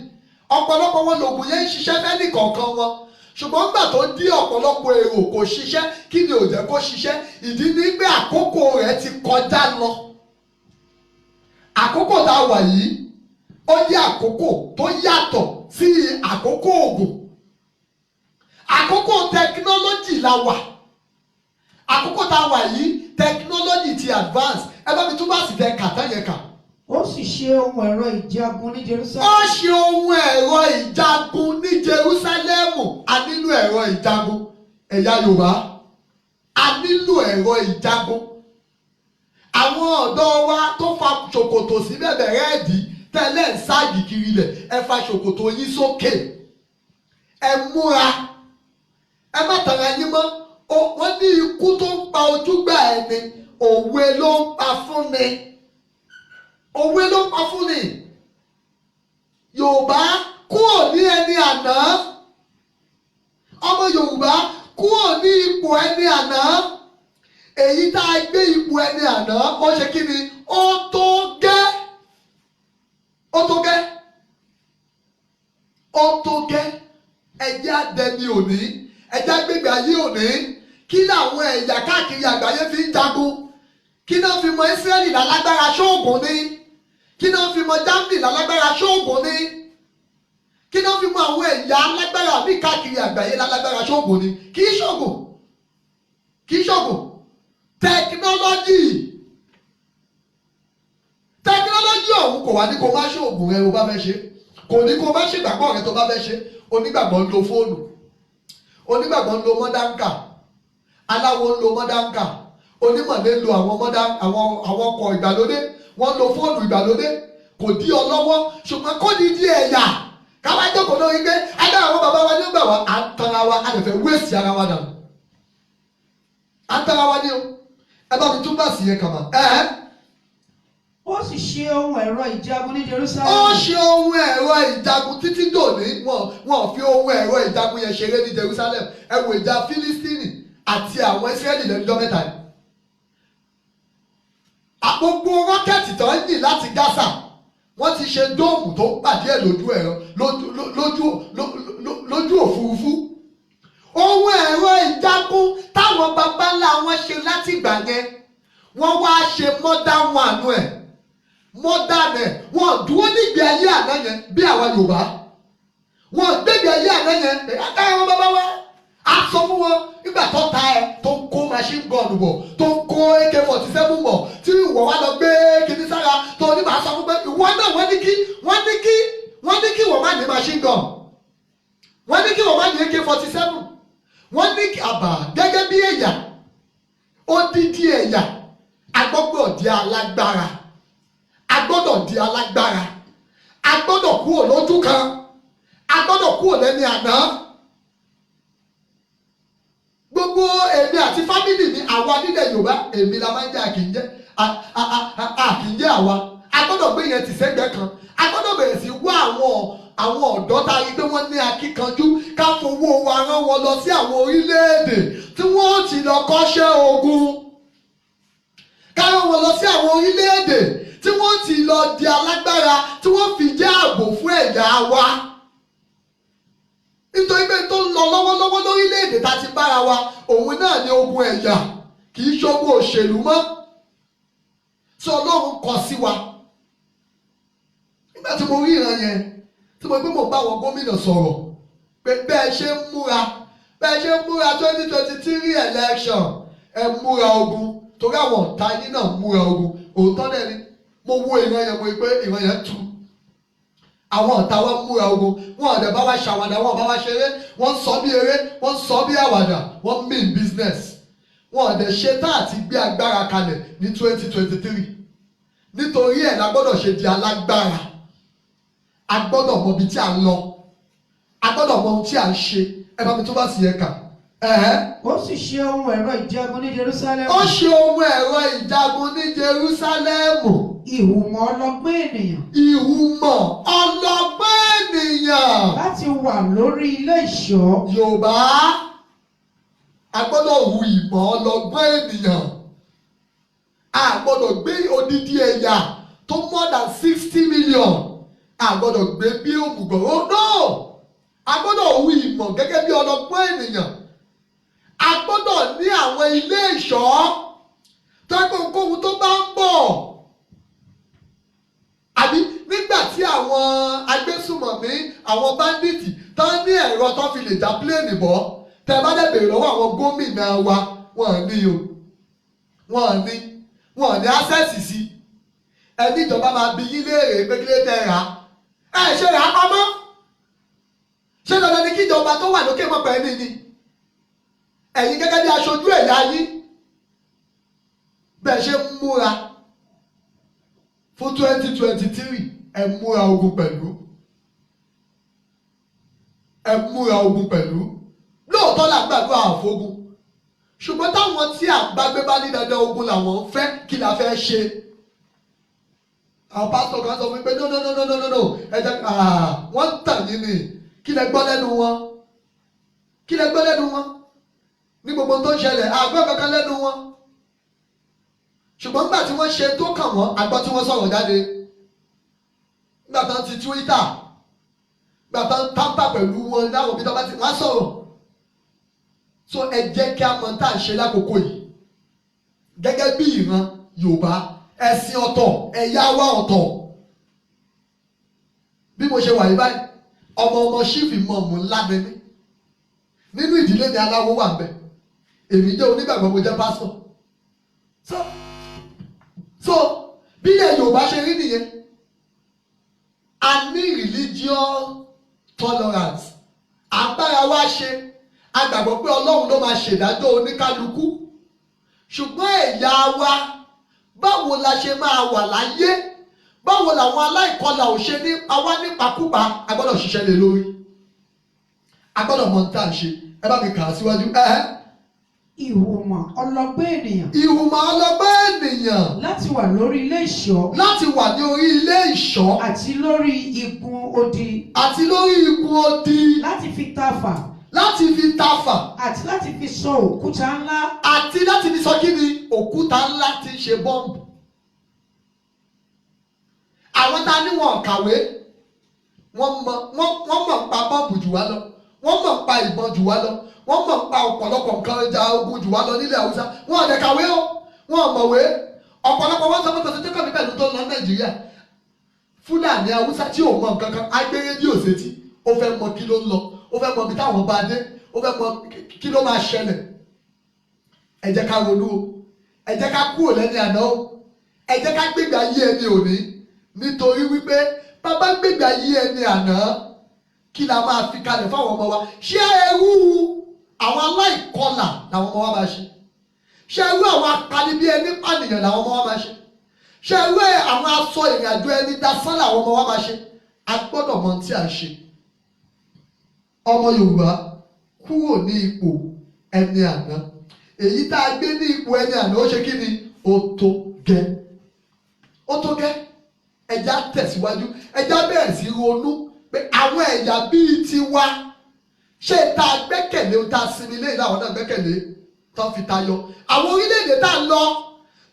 Ọ̀pọ̀lọpọ̀ wọn lògùn yẹn ń ṣiṣẹ́ fẹ́ni kọ̀ọ̀kan wọn, ṣùgbọ́n nígbà tó dí ọ̀pọ̀lọpọ̀ èrò, kò ṣiṣẹ́. Kí ni ò jẹ́ kó ṣiṣẹ́? Ìdí ni pé àkókò rẹ̀ ti kọjá lọ. Àkókò tá a wà yìí, ó jẹ́ àkókò tó yàtọ̀ sí àkókò ògùn. Àkókò technology la wà. Àkókò tá a wà yìí, technology ti advance. Ẹ bá mi túbọ̀ sì tẹ kàtá yẹn kà. Ó sì ṣe ohun ẹ̀rọ ìjagun ní Jerusalem. Ó ṣe ohun ẹ̀rọ ìjagun ní Jerúsálẹ́mù. A nílò ẹ̀rọ ìjagun. Ẹ̀yà Yorùbá, a nílò ẹ̀rọ ìjagun. Àwọn ọ̀dọ́ wa tó fa ṣòkòtò sí bẹ̀bẹ̀ rẹ́ẹ̀dì tẹ́lẹ̀ ń ságì kiri lẹ̀, ẹ fa ṣòkòtò yín sókè, ẹ múra, ẹ má tara yín mọ́. Wọ́n ní ikú tó ń pa ojúgbà ẹni, òwe ló ń pa fún ni. Òwe ló ń pa fún ni. Yorùbá, kúrò ní ẹni àná. Ọmọ Yorùbá, kúrò ní ipò ẹni àná. Èyí tá a gbé ipò ẹni àná, ó ṣe kí ni? Ó tó gẹ́, ó tó gẹ́, ó tó gẹ́. Ẹjẹ́ àdẹni òní, ẹjẹ́ àgbègbè ayé òní. Kí làwọn ẹ̀yà káàkiri àgbáyé fi ń jagun? Kí náà fi mọ Ísírẹ́lì lálágbára? Ṣóògùn ni. Kí náà fi mọ Germany lálágbára? Ṣóògùn ni. Kí náà fi mọ àwọn ẹ̀yà alágbára bí káàkiri àgbáyé lálágbára? Ṣóògùn ni. Kì í ṣóògùn, kì í ṣóògùn. Technology, technology ọ̀hún kò wá ní kó má ṣoògùn rẹ o bá fẹ́ ṣe, kò ní kó má ṣègbàgbọ́ rẹ tó bá fẹ́ ṣe. Onígbàgbọ́ ń lo fóònù, onígbàgbọ́ ń lo modern car, aláwo ń lo modern car, onímọ̀lé ń lo àwọn modern àwọn ọkọ̀ ìgbàlódé, wọ́n ń lo fóònù ìgbàlódé. Kò dí ọ lọ́wọ́, ṣùgbọ́n kó ní di ẹ̀yà káwá jókòó lórí pé agbára àwọn bàbá wa ní ó gbà wá. À ń tanra wa, a lè fẹ́ waste ara wa dànù. À ń tanra wa ní o. Ẹ bá mi tún bá sí yẹn kàmá ẹ. Ó sì ṣe ohun ẹ̀rọ ìjagun ní Jerusalem. Ó ṣe ohun ẹ̀rọ ìjagun. Títí dòní, wọn fi ohun ẹ̀rọ ìjagun yẹn ṣeré ní Jerusalem. Ẹ wo ìjà Fílístínì àti àwọn Ísírẹ́lì lẹ́nu 3 yìí. Gbogbo rocket tó ń yìn láti Gaza, wọ́n ti ṣe dome tó ń pàdé ẹ̀ lójú ẹ̀rọ lójú òfurufú. Ohun ẹ̀rọ ìjagun táwọn baba ńlá wọn ṣe láti ìgbà yẹn, wọ́n wá ṣe modern one ẹ̀, modern ẹ̀. Wọ́n dúró nígbè ayé àná yẹn bí àwa Yorùbá. Wọ́n gbégbé ayé àná yẹn ẹ̀ka àwọn bàbá wa. A sọ fún wọn nígbà tó ta ẹ tó ń kó machine gun bọ̀, tó ń kó AK-47 bọ̀, tí ìwọ wa lọ gbé kinní sára tó ní màá sọ fún pé ìwọ náà, wọ́n ní kí wọ́n má ní machine gun, wọ́n ní kí wọ́n má ní AK-47, wọ́n ní kí àbà gẹ́gẹ́ bí ẹ̀yà, odidi ẹ̀yà. A gbọ́dọ̀ di alágbára, a gbọ́dọ̀ di alágbára. A gbọ́dọ̀ kúrò lójú kan, a gbọ́dọ̀ kúrò lẹ́ni àná. Gbogbo èmi àti family mi, àwa nílẹ̀ Yorùbá, èmi la máa ń jẹ́, àkì í jẹ́ àkì í jẹ́ àwa. A gbọ́dọ̀ gbé yẹn tì sẹ́gbẹ̀ẹ́ kan. A gbọ́dọ̀ bẹ̀rẹ̀ sí wá àwọn ọ̀dọ́ tá a rí pé wọ́n ní akíkanjú, ká fowó wa rán wọn lọ sí àwọn orílẹ̀-èdè tí wọ́n ti lọ kọ́ṣẹ́ ogun, ká rán wọn lọ sí àwọn orílẹ̀-èdè tí wọ́n ti lọ di alágbára, tí wọ́n fi jẹ́ ààbò fún ẹ̀yà wa, nítorí pé tó ń lọ lọ́wọ́lọ́wọ́ lórílẹ̀-èdè tá a ti bára wa, òun náà ní ogun ẹ̀yà, kì í ṣogun òṣèlú mọ́ tí Ọlọ́run kọ sí wa. Nígbà tí mo rí ìran yẹn, tí mo gbé, mo bá àwọn gómìnà sọ̀rọ̀ pé bẹ́ẹ̀ ṣe ń múra 2023 election, ẹ múra ogun, torí àwọn ọ̀tá yín náà múra ogun. Òótọ́ dẹ̀ ni. Mo wo ìran yẹn, mo rí pé ìran yẹn tú. Àwọn ọ̀tá wa múra ogun. Wọn ò dẹ̀ bá wa ṣàwàdà, wọn ò bá wa ṣeré. Wọ́n ń sọ bí eré, wọ́n ń sọ bí àwàdà, wọ́n mean business. Wọn ò dẹ̀ ṣe tá àti gbé agbára kalẹ̀ ní 2023. Nítorí ẹ̀ la gbọ́dọ̀ ṣe di alágbára. A gbọ́dọ̀ mọ ibi tí a ń lọ, a gbọ́dọ̀ mọ ohun tí a ń ṣe. Ẹ bá mi tó bá sì yẹ kà. Ẹ̀hẹ́. Ó sì ṣe ohun ẹ̀rọ ìjagun ní Jerusalem. Ó ṣe ohun ẹ̀rọ ìjagun ní Jerúsálẹ́mù. Ìhùmọ̀ ọlọ́gbọ́n ènìyàn. Ìhùmọ̀ ọlọ́gbọ́n ènìyàn. Láti wà lórí ilé ìṣọ́. Yorùbá, a gbọ́dọ̀ hu ìmọ̀ ọlọ́gbọ́n ènìyàn. A gbọ́dọ̀ gbé odidi ẹ̀yà tó more than 60 million, a gbọ́dọ̀ gbé bí òmùgọ̀. Oh no, a gbọ́dọ̀ hu ìmọ̀ gẹ́gẹ́ bí ọlọ́gbọ́n ènìyàn. A gbọ́dọ̀ ní àwọn ilé ìṣọ́ tó ẹgbẹ́ ohunkóhun tó bá ń bọ̀, àbí nígbà tí àwọn agbésùmọ̀mí, àwọn bandits tán ní ẹ̀rọ tó fi lè já plane bọ́, tẹ bá dẹ̀ bèrè lọ́wọ́ àwọn gómìnà wa, wọ́n ní o, wọ́n ní access sí. Ẹni ìjọba máa bi yín léèrè pé kí ló tẹ rà á, ẹ ṣe rà á pamọ́. Ṣé dandan ni kí ìjọba tó wà lókè mọ̀ pẹ̀lú ni ẹ̀yin gẹ́gẹ́ bí aṣojú ẹ̀yà yín bẹ́ẹ̀ ṣe ń múra fún 2023? Ẹ múra ogun pẹ̀lú, ẹ múra ogun pẹ̀lú. Lóòótọ́ là ń gbàdúrà àfogun, ṣùgbọ́n táwọn tí à ń bá gbé bá ní dandan ogun làwọn ń fẹ́, kí la fẹ́ ṣe? Àwọn pásítọ̀ kan sọ fún mi pé no, no, no, no, no, no, no, ẹ jẹ́ wọ́n ń tàn yín ni. Kí lẹ gbọ́ lẹ́nu wọn? Kí lẹ gbọ́ lẹ́nu wọn ní gbogbo tó ń ṣẹlẹ̀? Àgbọ̀ kankan lẹ́nu wọn, ṣùgbọ́n nígbà tí wọ́n ṣe tó kàn wọ́n, àgbọ̀ tí wọ́n sọ̀rọ̀ jáde nígbà tó ń ti Twitter, nígbà tó ń tamper pẹ̀lú wọn láwọn òbí tó bá ti wọ́n á sọ̀rọ̀. So ẹ jẹ́ kí a mọ tá à ń ṣe lákòókò yìí gẹ́gẹ́ bí ìran Yorùbá. Ẹ̀sìn ọ̀tọ̀, ẹ̀yà wa ọ̀tọ̀. Bí mo ṣe wà yìí báyìí, ọmọ ọmọ chief imam ńlá ni mí nínú ìdílé mi. Aláwo wà ń bẹ, èmi jẹ́ onígbàgbọ́, mo jẹ́ pásítọ̀. So bí ilẹ̀ Yorùbá ṣe rí nìyẹn. A ní religion tolerance, agbára wa ṣe. A gbàgbọ́ pé Ọlọ́run ló máa ṣèdájọ́ oníkálukú, ṣùgbọ́n ẹ̀yà wa, báwo la ṣe máa wà láyé, báwo làwọn aláìkọlà ò ṣe ní pa wá nípakúpa, a gbọ́dọ̀ ṣiṣẹ́ lé lórí. A gbọ́dọ̀ mọ ohun tá à ń ṣe. Ẹ bá mi kà á síwájú. Ìhùmọ̀ ọlọ́gbọ́n ènìyàn. Ìhùmọ̀ ọlọ́gbọ́n ènìyàn. Láti wà lórí ilé ìṣọ́. Láti wà ní orí ilé ìṣọ́. Àti lórí igun odi. Àti lórí igun odi. Láti fi tafà. Láti fi tafà. Àti láti fi sọ òkúta ńlá. Àti láti fi sọ kí ni? Òkúta ńlá tí ń ṣe bọ́ǹbù. Àwọn tá a ní wọn kàwé, wọ́n mọ̀, wọ́n mọ̀ pa bọ́ǹbù jù wá lọ, wọ́n mọ̀ pa ìbọn jù wá lọ, wọ́n mọ̀ pa ọ̀pọ̀lọpọ̀ nǹkan ìjà ogun jù wá lọ nílẹ̀ Haúsá. Wọn ò dẹ̀ kàwé o, wọn ò mọ̀wé. Ọ̀pọ̀lọpọ̀ wọn sọ pé kò sí tó kàn mí pẹ̀lú tó ń lọ Nàìjíríà. Fúlàní Haúsá tí ò mọ nǹkan kan á gbé rédíò sétí, ó fẹ́ mọ kí ló ń lọ, ó fẹ́ mọ ibi táwọn bá dé, ó fẹ́ mọ kí ló máa ṣẹlẹ̀. Ẹ jẹ́ ká ronú o, ẹ jẹ́ ká kúrò lẹ́ni àná o, ẹ jẹ́ ká gbégbé ayé ẹni òní, nítorí wípé bàbá gbégbé ayé ẹni àná, kí la máa fi kalẹ̀ fáwọn ọmọ wa? Ṣé ẹrú àwọn aláìkọlà làwọn ọmọ wa máa ṣe? Ṣé ẹrú àwọn apani bí ẹni pànìyàn làwọn ọmọ wa máa ṣe? Ṣé ẹrú àwọn aṣọ ìrìn àjò ẹni dasán làwọn ọmọ wa máa ṣe? A gbọ́dọ̀ mọ tí à ń ṣe. Ọmọ Yorùbá, kúrò ní ipò ẹni àná. Èyí tá a gbé ní ipò ẹni àná, ó ṣe kí ni? Ó tó gẹ́, ó tó gẹ́. Ẹja tẹ̀síwájú, ẹja bẹ̀rẹ̀ sí ronú pé àwọn ẹ̀yà bíi tiwa, ṣé tá a gbẹ́kẹ̀lé, tá a sinmi lé làwọn náà gbẹ́kẹ̀lé tó fi tayọ àwọn orílẹ̀-èdè tá a lọ,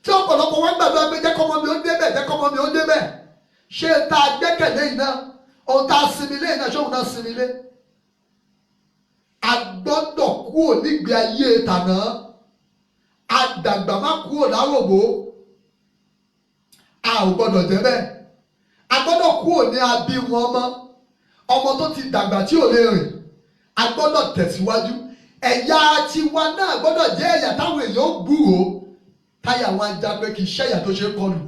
tí ọ̀pọ̀lọpọ̀ wọn gbàdúrà pé jẹ́ kọ́mọ mi ó débẹ̀, jẹ́ kọ́mọ mi ó débẹ̀? Ṣé tá a gbẹ́kẹ̀lé yìí náà, ohun tá a sinmi lé yìí náà, ṣé òun náà sinmi lé? A gbọ́dọ̀ kúrò nígbé ayé tàná. Àdàgbà má kúrò láròbó, a ò gbọ́dọ̀ jẹ́ bẹ́ẹ̀. A gbọ́dọ̀ kúrò ní abí wọn mọ́, ọmọ tó ti dàgbà tí ò lè rìn. A gbọ́dọ̀ tẹ̀síwájú. Ẹ̀yà tiwa náà gbọ́dọ̀ jẹ́ ẹ̀yà táwọn èèyàn ó gbúròó táyà wọn ajá pé kì í ṣẹ̀yà tó ṣe é kọlù.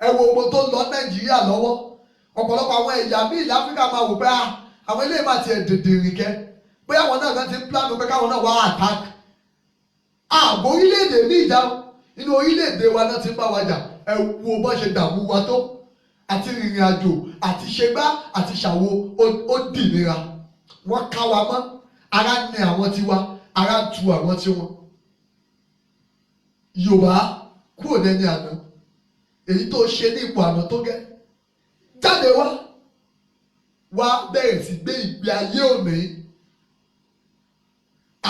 Ẹ wo ohun tó ń lọ Nàìjíríà lọ́wọ́. Ọ̀pọ̀lọpọ̀ àwọn ẹ̀yà míì láfíríkà máa wò pé àwọn eléyìí máa tiẹ̀ dèdè rìn kẹ́, pé àwọn náà kan ti ń plan pé káwọn náà wá attack ààbò orílẹ̀-èdè ní ìjà. Inú orílẹ̀-èdè wa náà ti ń bá wa jà. Ẹ wo bó ṣe dààmú wa tó, àti rìnrìn àjò, àti ṣègbà, àti ṣàwo, ó dì nira. Wọ́n ká wa mọ́ ara ní àwọn tiwa. Ara ń tu àwọn tí wọn. Yorùbá, kúrò lẹ́ni àná. Èyí tó ṣe ní ipò àná tó gẹ́, jáde wá, wá bẹ̀rẹ̀ sí gbé ìgbé ayé òní.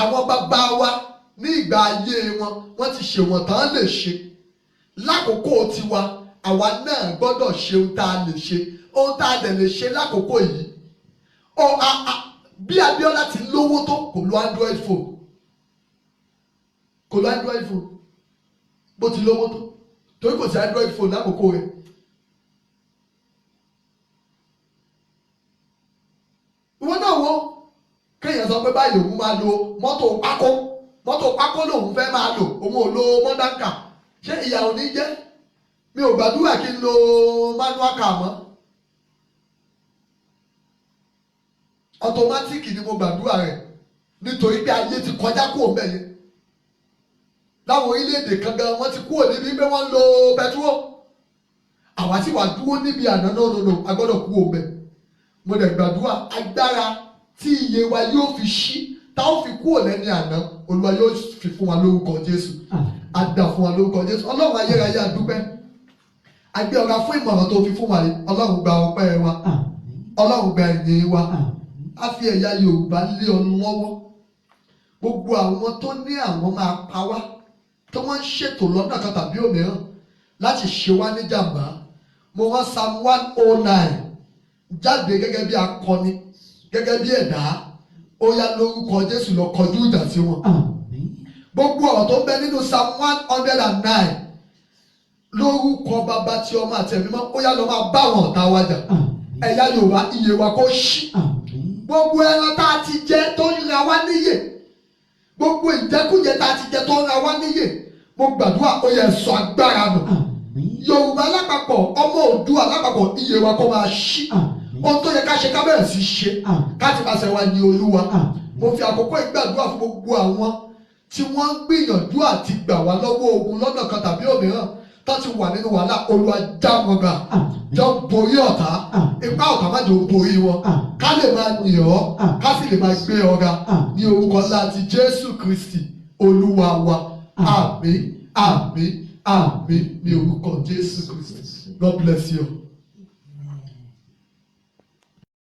Àwọn bàbá wa ní ìgbà ayé wọn, wọ́n ti ṣe wọ́n tán lè ṣe. Lákòókò tiwa, àwa náà gbọ́dọ̀ ṣe ohun tá a lè ṣe, ohun tá a dẹ̀ lè ṣe lákòókò yìí. Ó a a bí Abíọ́lá ti lówó tó, kò lo Android phone, kò lo Android phone bó ti lówó tó, torí kò sí Android phone lákòókò rẹ̀. Ìwọ náà wo kéèyàn sọ pé báyìí òun máa lo mọ́tò pákó, mọ́tò pákó lòun fẹ́ máa lò, òun ò lo modern car. Ṣé ìyà ò ní jẹ́? Mi ò gbàdúrà kí n lo manual car mọ́, automatic ni mo gbàdúrà rẹ̀, nítorí pé ayé ti kọjá kúrò mbẹ̀ yẹn. Láwọn orílẹ̀-èdè kan gan, wọ́n ti kúrò níbi pé wọ́n ń lo petrol. Àwa sì wà dúró níbi àná. No, no, no, a gbọ́dọ̀ kúrò mbẹ̀. Mo dẹ̀ gbàdúrà, agbára tí iye wa yóò fi ṣí, tá ó fi kúrò lẹ́ni àná, Olúwa yóò fi fún wa lórúkọ Jésù. Á dà fún wa lórúkọ Jésù. Ọlọ́run ayérayé, a dúpẹ́, a gbé ọ̀gá fún ìmọ̀ràn tó fi fún wa yìí. Ọlọ́run, gba ọpẹ́ wa. Ọlọ́run, gba ẹ̀yìn wa. A fi ẹ̀yà Yorùbá lé ọ lọ́wọ́. Gbogbo àwọn tó ní àwọn máa pa wá, tó wọ́n ń ṣètò lọ́nà kan tàbí òmíràn láti ṣe wá ní jàmbá, mo rán Psalm 109 jáde gẹ́gẹ́ bí akọni, gẹ́gẹ́ bí ẹ̀dá. Ó yá, lórúkọ Jésù, lọ kọjú ìjà sí wọn. Gbogbo ọ̀rọ̀ tó ń bẹ nínú Psalm 109, lórúkọ Bàbá, tí Ọmọ àti Ẹ̀mí mọ́, ó yá, lọ máa bá àwọn ọ̀tá wa jà. Ẹ̀yà Yorùbá, iye wa kó ṣí. Gbogbo ẹran tá a ti jẹ tó ń ra wá níyè, gbogbo ìjẹkújẹ tá a ti jẹ tó ń ra wá níyè, mo gbàdúrà, ó yẹ sọ agbára nù. Yorùbá lápapọ̀, ọmọ Oòduà lápapọ̀, iye wa kó máa ṣí. Ohun tó yẹ ká ṣe, ká bẹ̀rẹ̀ sí ṣe, ká ti pàṣẹ wa ní Olúwa. Mo fi àkókò ìgbàdúrà fún gbogbo àwọn tí wọ́n ń gbìyànjú àti gbà wá lọ́wọ́ ogun lọ́nà kan tàbí òmíràn, tó ti wà nínú wàhálà. Olúwa, já wọn gbà, jọ borí ọ̀tá. Ipá ọ̀tá má jẹ́ ó borí wọn, ká lè máa yìn ọ́, ká sì lè máa gbé ọ ga, ní orúkọ ńlá ti Jésù Kristi Olúwa wa. Àmín, àmín, àmín, ní orúkọ Jésù Kristi. God bless you.